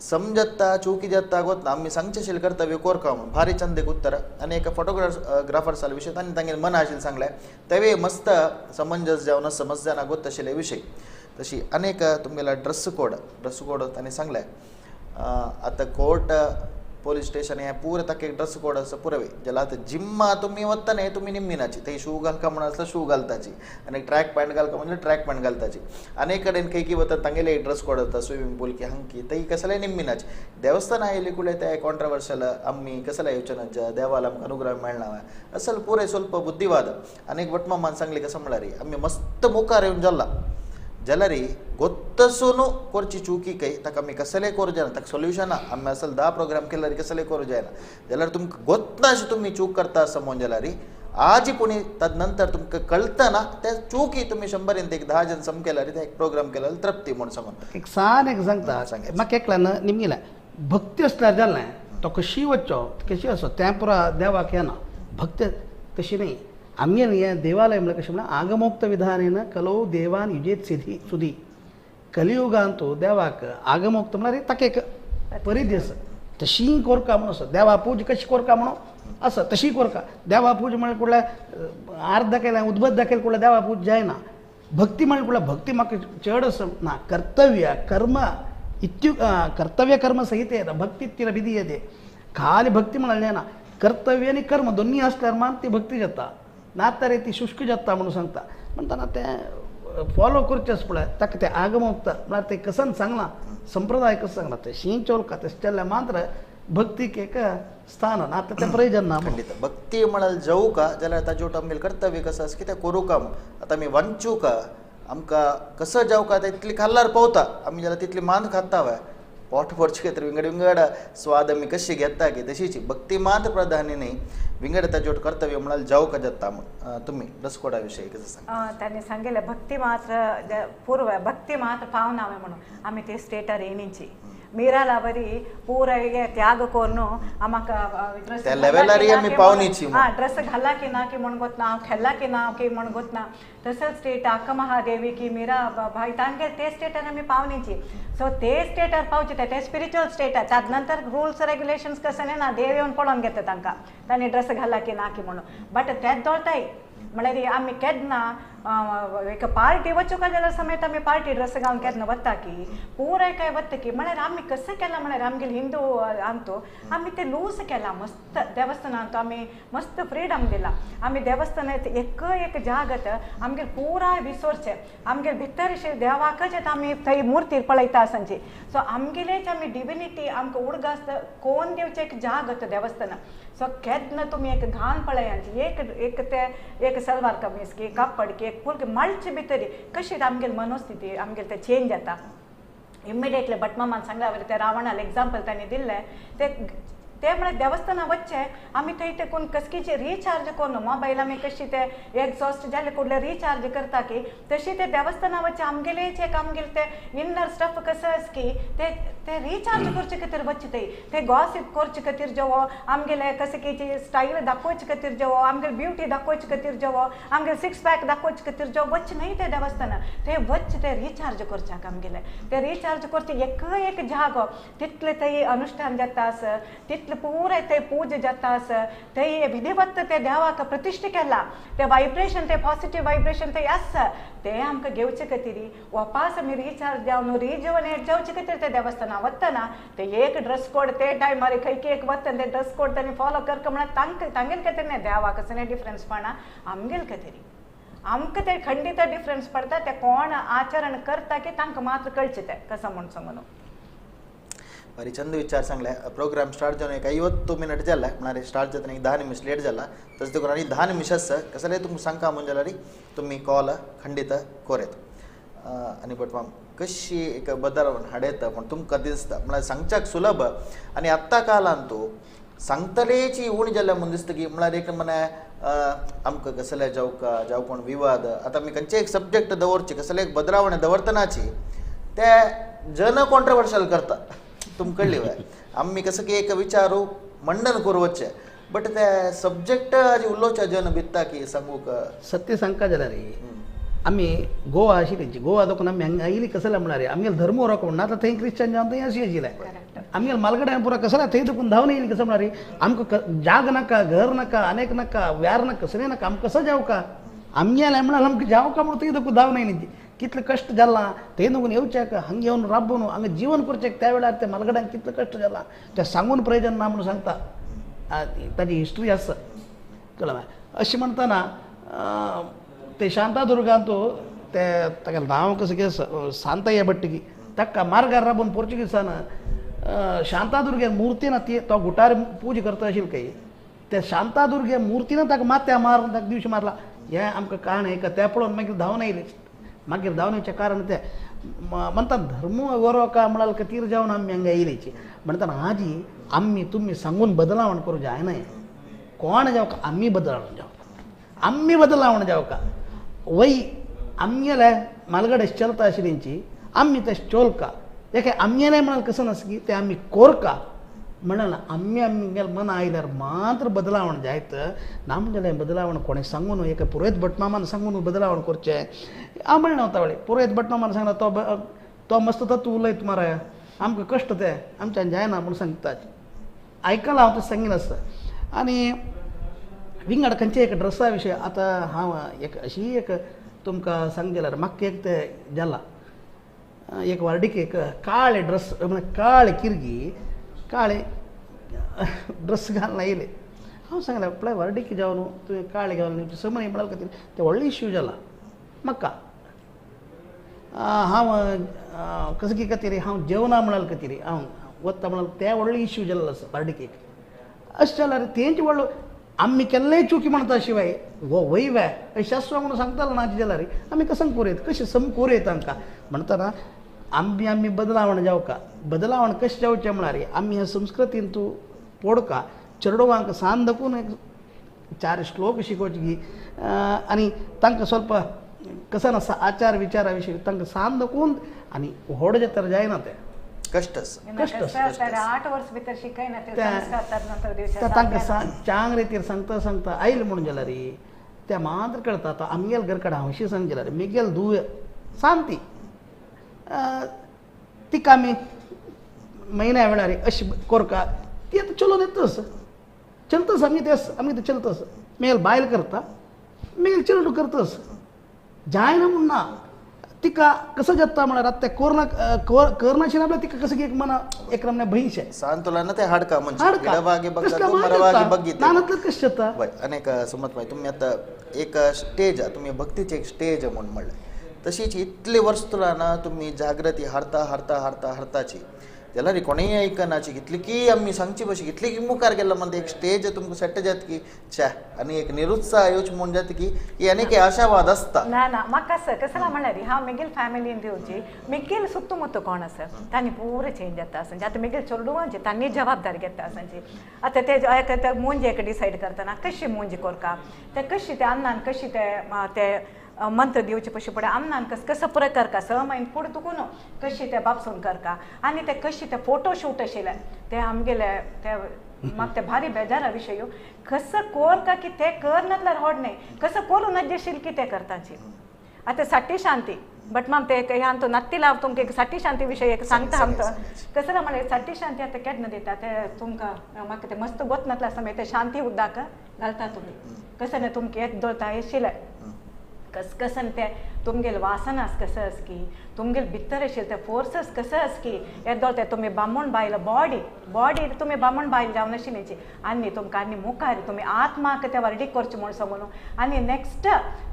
समजता चुकी जाता गोतना आमी सांगचेशील कर्तव्य कोरका म्हणून भारी चंदीक उत्तर आनी एका फोटोग्राफर्साले विशय तांणी तांगेले मन आशिल्लें सांगलें तेवे मस्त समंजस जावन समजना गोत आशिल्ले विशय. तशी अनेक तुमगेला ड्रेस कोड तांणी सांगलें आतां कोर्ट पोलीस स्टेशन हे पुरो ताका एक ड्रेस कोड आसा पुरवे जाल्यार आतां जिम्मा तुमी वता न्ही तुमी निम्मिनाची थंय शू घालका म्हणून आसल्यार शू घालताची आनी ट्रॅक पॅन्ट घालका म्हणजे ट्रॅक पॅन्ट घालताची अनेक कडेन खंय की वता तांगेले एक ड्रेस कोड आसता स्विमींग पूल की हंकी थंय कसलेय निम्मिनाची देवस्थान आयिल्ले कुडे ते कॉन्ट्रवर्शल आमी कसले येवचे देवाला आमकां अनुग्रह मेळना असल पुरे स्वल्प बुद्धिवाद. आनी एक भटमामान सांगले कसं म्हळ्यार आमी मस्त मुखार येवन जाला जाल्यार गोत्तसून करची चुकी काय ताका आमी कसलेय करूं जायना ताका सोल्युशन ना आमी असल 10 प्रोग्राम केल्यार कसलेय करूं जायना जाल्यार तुमकां गोत्तना अशें तुमी चूक करता आसा म्हणून जाल्यार आजी पुणी तद नंतर तुमकां कळतना त्या चुकी तुमी 100 एक 10 जण सम केल्यार ते एक प्रोग्राम केल्यार तृप्ती म्हणून सांगून
एक सान एक सांगता म्हाका एकल्यान निमगिलें भक्ती आसल्यार जालें तो कशी वचचो कशी आसो तें पुरा देवाक येना भक्ती तशी न्ही आमगेलें हें देवालय म्हणल्यार कशें म्हणल्यार आगमोक्त विधानेन कलौ देवान युजेत सिधी सुदी कलियुगांतु देवाक आगमोक्त म्हळ्यार ताका एक परिधी आसा तशी कोरका म्हणून आसा देवा पूज कशी कोरका म्हणून आसा तशी कोरका देवा पूज म्हळ्यार कुडल्या आर्द दाखयल्या उदबत दाखयल्या कुडल्या देवा पूज जायना भक्ती म्हळ्यार कुडल्या भक्ती म्हाका चड आसा ना कर्तव्य कर्म इत्यु कर्तव्य कर्म सहित भक्ती तिला विधीयते खाली भक्ती म्हळ्यार जायना कर्तव्य आनी कर्म दोन्ही आसल्यार मान ती भक्ती जाता ना तर ती शुष्क जाता म्हणून सांगता म्हणटना तें फॉलो करचेंच पळय ताका तें आगमोक्त म्हळ्यार तें कसन सांगलां संप्रदाय कसो सांगला तें शीं चोलका तशें चल्ल्यार मात्र भक्तीक एक स्थान ना आतां तें प्रयोजन ना.
खंडीत भक्ती म्हळ्यार जावं का जाल्यार ताजे आमगेलें कर्तव्य कसो आसा कितें करूं का आतां आमी वांचूं का आमकां कसो जावं का तितली खाल्लार पावता आमी जाल्यार तितली मान खाता वय पोट भरचे खातीर विंगड विंगड स्वाद आमी कशी घेता की तशीच भक्ती मात प्राधान्य न्ही विंगड ताजे कर्तव्य म्हळ्यार जावं का जाता म्हूण तुमी ड्रेस कोडा विशयी कसं सांग.
तांणी सांगिल्लें भक्ती मात्र पूर्व भक्ती मात्र पावना म्हणून आमी ते स्टेटार येयनीची मीरा लावरी पूरा त्याग करून आमकां ड्रेस घाला की ना की म्हण गोतना हांव खेळ्ळा की ना की म्हण गोतना तसंच स्टेट अक्का महादेवी की मीरा भाई तांगे ते स्टेटार आमी पावनीची. सो ते स्टेटार पावचे ते स्पिरिच्युअल स्टेटार ताज नंतर रुल्स रेग्युलेशन्स कसं ना देव येवन पळोवन घेता तांकां तांणी ड्रेस घाला की ना की म्हणून बट तेच दोळताय म्हळ्यार आमी केन्ना एक पार्टी वचूंक जाल्यार समेत आमी पार्टी ड्रेस घालून केन्ना वता की पुराय काय वता की म्हळ्यार आमी कशें केलां म्हळ्यार आमगेले हिंदू आमतो आमी ते लूज केलां मस्त देवस्थानांत आमी मस्त फ्रिडम दिला आमी देवस्थानांत एक एक जागत आमगेले पुराय विसोरचें आमगेले भितर देवाकच आतां आमी थंय मुर्ती पळयता आसांची. सो आमगेलेच आमी डिविनिटी आमकां उडगास कोण दिवचें एक जागत देवस्थान. सो केन्ना तुमी एक घाण पळयांची एक एक ते एक सलवार कमीज की कापड की एक फुल मळचे भितर कशी आमगेली मनोस्थिती आमगेले ते चेंज जाता इमिडिएटली. भटमामान सांगला ते रावणाल एग्जाम्पल तांणी दिल्लें ते ते म्हळ्यार देवस्थाना वचचें आमी थंय ते कोण कसकीचे रिचार्ज करून मोबायल आमी कशी ते एग्जॉस्ट जाले कुडले रिचार्ज करता की तशी ते देवस्थाना वचचें आमगेलेच एक आमगेले ते इनर स्टफ कसो आसा की ते ते रिचार्ज करचे खातीर वचचे थंय ते गॉसीप करचे खातीर जेवो आमगेले कसकीची स्टायल दाखोवचे खातीर जेवो आमगेले ब्युटी दाखोवचे खातीर जेवो आमगेले सिक्स पॅक दाखोवचे खातीर जेवो वचचें न्हय ते देवस्थाना थंय वचचें ते रिचार्ज करच्याक आमगेले ते रिचार्ज करचे एक एक जागो तितले थंय अनुश्ठान जाता आसा तितले इतले पुरे ते पूजा जाता आसा ते विधिवत ते देवाक प्रतिश्ठा केला ते वायब्रेशन ते पॉझिटिव्ह वायब्रेशन ते आसा ते आमकां घेवचे खातीर वापास आमी रिचार्ज जावन रिजुवनेट जावचे खातीर ते देवस्थाना वतना ते एक ड्रेस कोड ते टायमार खंय एक वतना ते ड्रेस कोड तांणी फॉलो करका म्हणल्यार तांकां तांगेले खातीर न्ही देवाक असो डिफरन्स पडना आमगेले खातीर आमकां ते खंडीत डिफरन्स पडटा ते कोण आचरण करता की तांकां मात्र कळचें तें कसो म्हूण सांगून.
भारी चंद विचार सांगले. प्रोग्राम स्टार्ट जावन एक 50 मिनट जाला म्हळ्यार स्टार्ट जातना एक 10 निमिष लेट जाला तशें देखून आनी 10 निमिष आसा कसले तुमकां सांगता म्हूण जाल्यार तुमी कॉल खंडीत कोरेत. आनी बट माम कशी एक बदल हाडयता पूण तुमकां दिसता म्हळ्यार सांगच्याक सुलभ आनी आत्तां कालान तूं सांगतलेची उणी जाल्या म्हूण दिसता की म्हळ्यार एक म्हणे आमकां कसले जावका जावं कोण विवाद आतां आमी खंयचे एक सब्जेक्ट दवरचे कसले एक बदलावणे दवरतनाची ते जन कॉन्ट्रवर्शल करता तुमकां कळ्ळी वय. आमी कसं की एक विचारू मंडन करू वचचें बट ते सब्जेक्ट आजी उलोवच्या जन भित्ता की सांगूक
सत्य सांगका जाल्यार आमी गोवा आशिल्ली गोवा देखून आमी हांगा आयली कसले म्हळ्यार आमगेले धर्म उरक म्हणून आतां थंय क्रिश्चन जावन थंय अशी आशिल्लें आमगेले मालगड्यान पुरा कसले थंय देखून धांवन येयली कसं म्हळ्यार आमकां जाग नाका घर नाका अनेक नाका व्यार नाका कसलें नाका आमकां कसं जावका आमगेलें म्हळ्यार आमकां जावका म्हणून थंय देखून धांवन येयली कितलें कश्ट जाला थंय देखून येवच्याक हांगा येवन राबून हांगा जीवन करचें त्या वेळार त्या मालगड्यांक कितलें कश्ट जाला तें सांगून प्रयोजन ना म्हणून सांगता ताजी हिस्ट्री आसा कळ्ळें. अशें म्हणटना ते शांतादुर्गांत ते ताका नांव कसं कितें सांतय्या भट्टकी ताका मार्गार राबून पोर्चुगीसान शांतादुर्गे मुर्ती ना ती तो गुटार पूजा करता आशिल्ली खंय ते शांतादुर्गे मुर्तीन ताका माथ्या मारून ताका दिवशी मारला हें आमकां काण एक तें पळोवन मागीर धांवन आयले मागीर धांवन येवचें कारण तें म्हणटा धर्म बरो काय म्हळ्यार खातीर जावन आमी हांगा येयलीची म्हणटाना आजी आमी तुमी सांगून बदलावण करूं जायना कोण जावका आमी बदलावण जावका आमी बदलावण जावका वय आमगेले मालगडे चलता आशिल्ली आमी ते चोलका एके आमगेले म्हळ्यार कसं नासता की ते आमी कोरका म्हणल्यार आमी आमगेले मना आयल्यार मात्र बदलावण जायत ना म्हणल्यार बदलावण कोणें सांगून एका पुरोयत भटमामान सांगून बदलावण करचें हांव म्हणलें वता वेळी पुरोयत भटमामान सांगला तो तो मस्त तत्व उलयत मरे आमकां कश्ट ते आमच्यान जायना म्हूण सांगता आयकलां हांव तें सांगिनासता. आनी विंगड खंयचे एक ड्रेसा विशय आतां हांव एक अशी एक तुमकां सांग जाल्यार म्हाका एक तें जाला एक वार्डीक एक काळे ड्रेस म्हळ्यार काळे किर्गी काळे ड्रेस घालून आयले हांव सांगलें पळय वार्डीक जावन तुवें काळे घालून समय म्हळ्यार खातीर तें व्हडलें इश्यू जाला म्हाका हांव कसं की खातीर हांव जेवना म्हळ्यार खातीर हांव वता म्हळ्यार तें व्हडलें इश्यू जाल्लो आसा वार्डीक अशें जाल्यार तेंच व्हडलो आमी केल्लेय चुकी म्हणटा शिवाय हो वय वे शास्त्र म्हणून सांगतालो ना जाल्यार आमी कसं कोरयत कशें सम कोरयत तांकां म्हणटना आमी आमी बदलावण जावका बदलावण कशें जावचें म्हळ्यार आमी ह्या संस्कृतीन तूं पोडका चेडवांक सान दाखोवन एक 4 श्लोक शिकोवचे की आनी तांकां स्वल्प कसं नासता आचार विचारा विशयी तांकां सान दाखोवन आनी व्हड जाल्यार जायना तें
कष्ट
कष्ट
8 वर्स भितर शिकयना ते संस्कार
तांकां चांग रितीर सांगता सांगता आयलें म्हणून जाल्यार ते मात्र कळटा आतां आमगेले घर कडेन हांव अशी सांग जाल्यार मिगेल धुव शांती तिका आमी म्हयन्या वेळार अशी कोरका ती आतां चलोवन येतच चलतच आमी तें आमी तें चलतच मेल बायल करता मेल चेडूं करतच जायना म्हूण ना तिका कसं जाता म्हळ्यार आतां तें कोरना करनाशिल्लें आपल्या तिका कसं एक मना एक रमण्या भंयशें
सांतुलान ते हाडका म्हणजे
कशें जाता.
अनेक सुमत भाई तुमी आतां एक स्टेज तुमी भक्तीचें एक स्टेज म्हूण म्हणलें तशीच इतली वर्स तुला ना तुमी जागृती हाडता हाडता हाडता हाडताची जाल्यार कोणेय आयकनाची इतली की आमी सांगची बशी इतली की मुखार गेला म्हणजे एक स्टेज तुमकां सेट जाता की छे आनी एक निरुत्साह येवचे म्हूण जाता की ही आनीक आशावाद आसता.
ना ना म्हाका आसा कसं म्हळ्यार हांव मिगेल फॅमिलीन दिवची मिगेल सुत्तुमुत्तु कोण आसा तांणी पुरो चेंज जाता आसा आतां मिगेल चेडवांची तांणी जबाबदारी घेता आसाची आतां ते मुंजी एक डिसायड करतना कशी मुंजी कोरका ते कशी ते अन्नान कशी ते ते मंत्र दिवचे पशी पडे आमनान कस कसं प्रकार का 6 महिने पुढे तुकून कशी ते बापसून करका आनी ते कशी ते फोटो शूट आशिल्ले ते आमगेले ते म्हाका ते भारी बेजारा विशय कसं कोरका की ते कर नासल्यार होड न्ही कसं करूं नजेशील की ते करताची. आतां साठी शांती बट माम ते ह्यान तो नत्ती लाव तुमकां एक साठी शांती विशय एक सांगता आमकां कसं म्हळ्यार साठी शांती आतां केन्ना दिता ते तुमकां म्हाका ते मस्त गोत नातलें आसता मागीर ते शांती उदक घालता तुमी कसं ना तुमकां येत दवरता येशिल्लें कस कसन ते तुमगेल वासनास कसं असकी तुमगेल भितर आशिल्ले ते फोर्सस कसं असकी येत दवरता तुमी बामण बायल बॉडी बॉडी तुमी बामण बायल जावन आशिल्ली आनी तुमकां आनी मुखार तुमी आत्माक ते वर्डीक करचें म्हूण सांगून आनी नेक्स्ट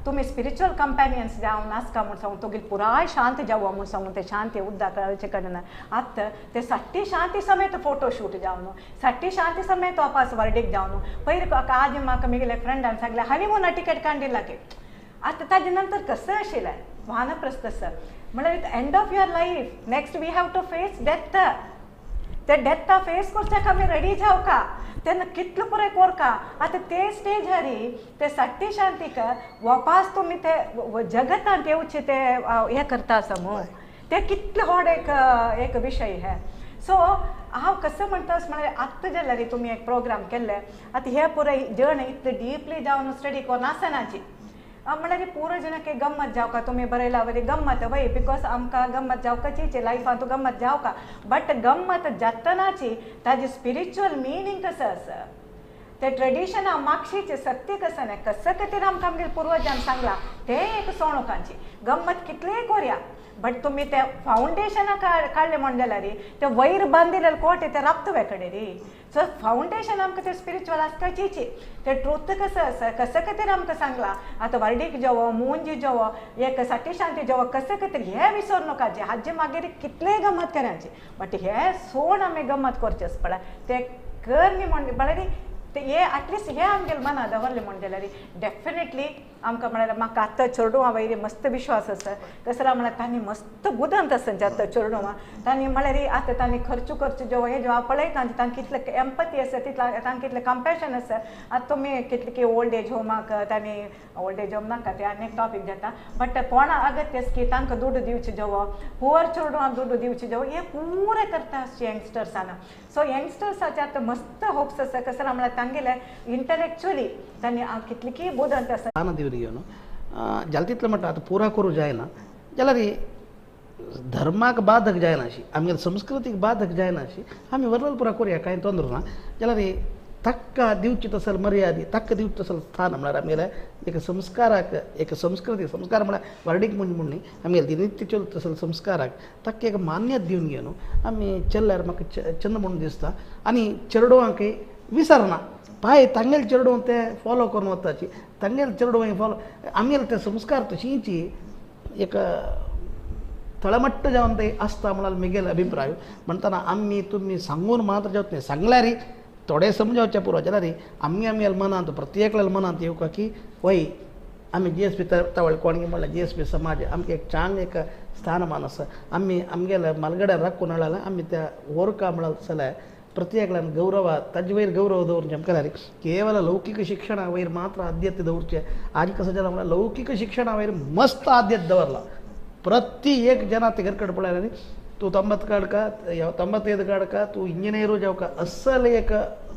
तुमी स्पिरिच्युअल कंपॅनियन्स जावन आसका म्हूण सांगून तुगेली पुराय शांत जावं म्हूण सांगून ते शांती उदक घालचे कडेन आतां ते साठी शांती समेत फोटो शूट जावन साठी शांती समेत वापस वर्डीक जावन पयर आज म्हाका म्हगेले फ्रेंडान सांगलें हनिमूना टिकेट काडिल्ला की आतां ताजे नंतर कसं आशिल्लें वानप्रस्थ सर म्हळ्यार end of your life next we have to face death ते डेथा फेस करच्याक आमी रेडी जावका तेन्ना कितलो पुराय कोरका आतां ते स्टेजारी ते साठी शांतीक वापास तुमी ते जगतांत येवचे ते हें करता आसा मू ते कितले व्हड एक एक विशय हे सो हांव कसं म्हणटा म्हळ्यार आत्तां जाल्यार तुमी एक प्रोग्राम केल्ले आतां हे पुराय जण इतले डिपली जावन स्टडी करून आसनाची म्हळ्यार पुरो जणांक एक गम्मत जावका तुमी बरयला वरी गम्मत वय because आमकां गम्मत जावकाची लायफान तूं गम्मत जावका बट गम्मत जातनाची ताजी स्पिरिच्युअल मिनींग कसं आसा ते ट्रेडिशना मागशीचें सत्य कसं न्ही कसं खातीर आमकां आमगेले पुर्वजान सांगलां तें एक सोणुकांची गम्मत कितलीय कोरया बट तुमी ते फावंडेशनां काडलें म्हण जाल्यार ते वयर बांदिल्ले कोट ते राबतवे कडेन री सो फावंडेशन आमकां ते स्पिरिच्युअल आसताचीची ते ट्रूथ कसं आसा कसं खातीर आमकां सांगलां आतां वर्डीक जेवो मुंजी जेवो एक साठी शांती जेवो कसं खातीर हें विसर नकाचें हाजे मागीर कितलेय गम्मत करायची बट हे सोड आमी गम्मत करचें पळय ते कर न्ही म्हण म्हळ्यार ते हे एटलिस्ट हे आमगेले मना दवरलें म्हण जाल्यार डेफिनेटली आमकां म्हळ्यार म्हाका आतां चेडवां वयर मस्त विश्वास आसा कसो म्हळ्यार तांणी मस्त बुदंत आसा आतां चेडवां तांणी म्हळ्यार आतां तांणी खर्च करचो जेवो हें जेवो पळयता तांकां कितलें एम्पती आसा तितलें तांकां कितलें कंपॅशन आसा आतां तुमी कितले की ओल्ड एज होमाक तांणी ओल्ड एज होम नाका ते आनी एक टॉपीक जाता बट कोणा अगत्य की तांकां दुडू दिवचे जेवो पुवर चेडवांक दुडू दिवचे जेवो हें पुरें करता आसचें यंगस्टर्सान सो यंगस्टर्साचे आतां मस्त होप्स आसा कसो म्हळ्यार तांगेले इंटलेक्चुअली तांणी कितली की बुदंत आसा
घेवन जालें तितलें म्हणटा आतां पुरा करूं जायना जाल्यार धर्माक बाधक जायना अशी आमगेले संस्कृतीक बाधक जायना अशी आमी वरवल पुरा करुया कांय तोंदर ना जाल्यार ताका दिवची तसल मर्यादी ताका दिवची तसल स्थान म्हळ्यार आमगेले एक संस्काराक एक संस्कृती संस्कार म्हळ्यार वर्डीक म्हूण म्हूण न्ही आमगेले नित्य चलता तसल संस्काराक ताका एक मान्यत दिवन घेवन आमी चल्ल्यार म्हाका चंद म्हणून दिसता आनी चेडवांकय विसरना पाय तांगेले चेडूं ते फॉलो करून वताची तांगेले चेडूं फॉलो आमगेले ते संस्कार तशींची एक तळमट्ट जावन ते आसता म्हळ्यार म्हगेलो अभिप्राय म्हणटना आमी तुमी सांगून मात्र जावत न्ही सांगल्यार थोडे समजावचे पुरो जाल्यार आमी आमगेले मनांत प्रत्येकल्या मनांत येवका की वय आमी जी एस पी तवळ कोणगी म्हणल्यार जी एस पी समाज आमकां एक चांग एक स्थानमान आसा आमी आमगेले मालगड्यार राखून हाडला आमी त्या ओरका म्हळ्यार जाल्यार प्रत्येकल्यान गौरव ताजे वयर गौरव दवरचें आमकां केवल लौकिक शिक्षणा वयर मात्र आद्यते दवरचें आज कसं जालां म्हळ्यार लौकिक शिक्षणा वयर मस्त आद्यते दवरला प्रति एक जन ते घरकडे पळयला न्ही तूं 90 काडका 95 काडका तूं इंजिनियरू जावका अस्सल एक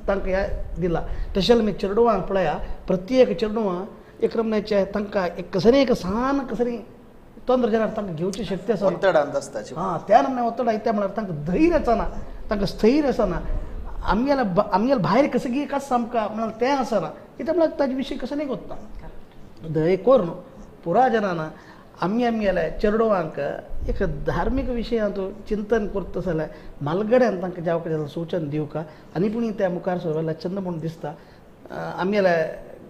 तांकां हें दिलां तशें आमी चेडवांक पळया प्रत्येक चेडवां एक रमण्याचें तांकां एक कसरी एक सान कसरी तोंदर जाल्यार तांकां घेवची शक्ती आसा
ಒತ್ತಡ आसता
हां त्या नमने ಒತ್ತಡ इत्या म्हळ्यार तांकां धैर्य आसना तांकां स्थैर्य आसना आमगेले आमगेले भायर कसं की कसं आमकां म्हळ्यार तें आसना कित्याक म्हळ्यार ताजे विशय कसं न्ही कोत्ता दय करून पुरा जनान आमी आमगेले चेडवांक एक धार्मीक विशयांत चिंतन करता जाल्यार मालगड्यान तांकां जावका जाल्यार सूचन दिवका आनी पूण त्या मुखार सरला चंद म्हूण दिसता आमगेले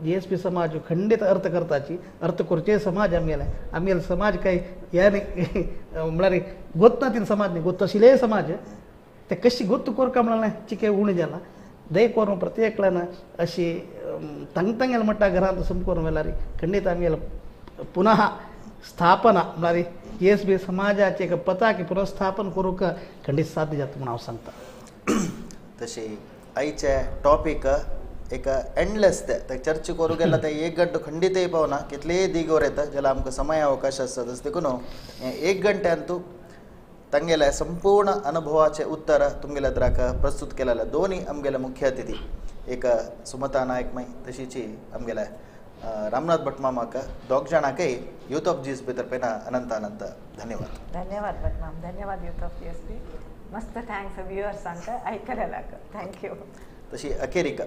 जी एस पी समाज खंडीत अर्थ करताची अर्थ करचे समाज आमगेले आमगेले समाज काय ह्या न्ही म्हळ्यार गोत ना तीन समाज न्ही गोत आशिल्ले समाज ते कशी गोत कोरका म्हळ्यार चिके उणें जाला दय करून प्रत्येकल्यान अशी तंग तंगेल म्हणटा घरांत सम करून वेल्यार खंडीत आमगेले पुनः स्थापना म्हळ्यार जी एस बी समाजाचे एक पताके पुनर्स्थापन करूंक खंडीत साध्य जाता म्हूण हांव सांगता.
तशी आयचे टॉपीक एक एंडलेस ते चर्चा करूं गेल्यार ते एक घंटो खंडीतय पावना कितलेय दिगोर येता जाल्यार आमकां समय अवकाश आसता तशें देखून एक घंट्यान तूं तांगेल्या संपूर्ण अनुभवाचे उत्तर तुमगेल्या द्राक प्रस्तुत केलेले दोन्ही आमगेले मुख्य अतिथी एक सुमता नायक माई तशीची आमगेले रामनाथ भट मामाक दोग जाणांकय यूथ ऑफ जीएसबी तर्फेन अनंत अनंत धन्यवाद.
धन्यवाद भट माम, धन्यवाद यूथ ऑफ जीएसबी, मस्त thanks व्युअर्सांक आयकलेलाक, thank you.
तशी अखेरीक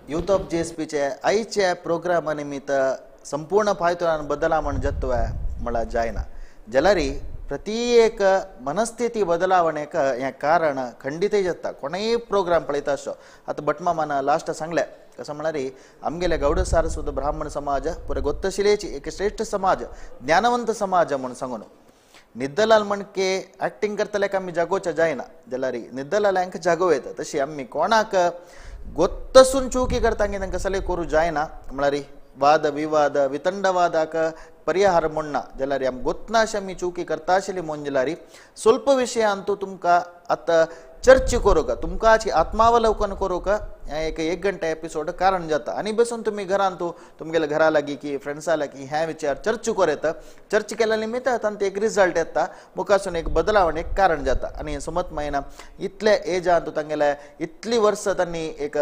यूथ ऑफ जीएसबीचे आयच्या प्रोग्रामा निमित्त संपूर्ण पायतुरान बदलावण जत्व म्हळ्यार जायना जाल्यार प्रत्येक मनस्थिती बदलावणेक हें कारण खंडीतय जाता. कोणूय प्रोग्राम पळयता असो आतां भटमामान लास्ट सांगलें कसं म्हळ्यार आमगेले गौड सारस्वत ब्राह्मण समाज पुरे गोत्तशिलेची एक श्रेष्ठ समाज, ज्ञानवंत समाज म्हूण सांगून निद्दलाल म्हणके एक्टिंग करतल्याक आमी जागोवच्या जायना जाल्यार निद्दलाल हांकां जागो येता. तशी आमी कोणाक गोत्तसून चुकी करता तांकां कसलें करूं जायना म्हळ्यार वाद विवाद वितंडवादाक परिहार म्हणना जाल्यार आमी गोतना अशें आमी चुकी करता आशिल्ली म्हूण जाल्यार स्वल्प विशयांतू तुमकां आतां चर्चा करूंक तुमकां आत्मावलोकन करूंक एक एक घंटा एपिसोड कारण जाता. आनी बसून तुमी घरांतू तुमगेल्या घरा लागीं की फ्रेंड्सा लागीं हें विचार चर्चा करूं येता. चर्चा केल्या निमित्त तांकां एक रिजल्ट येता, मुखासून एक बदलावण एक कारण जाता. आनी सुमत मायना इतले एजांत तांगेले इतली वर्सां तांणी एक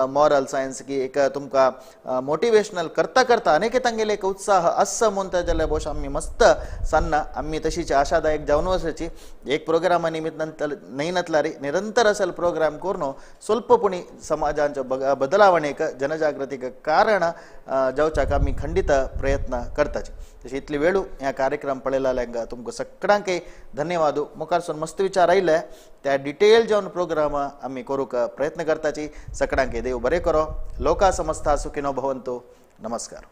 मॉरल सायन्स की एक तुमकां मोटिवेशनल करता करता अनेक तांगेले एक उत्साह आसा म्हणटा जाल्यार भोवश आमी मस्त सान्ना आमी तशीच आशादायक जावन वचची. एक प्रोग्रामा निमित्त न्हय नातल्यार निरंतर असल प्रोग्राम करून स्वल्प पुणी समाजांच्या बदलावणेक जनजागृतीक कारण जावच्याक आमी खंडीत प्रयत्न करताचे. तशी इतली वेळू ह्या कार्यक्रम पळयला तुमकां सगळ्यांकय धन्यवाद. मुखारसून मस्त विचार आयले त्या डिटेल जावन प्रोग्राम आमी करूंक प्रयत्न करताची. सगळ्यांकय देव बरें करो. लोका समस्ता सुखिनो भवंतु. नमस्कार.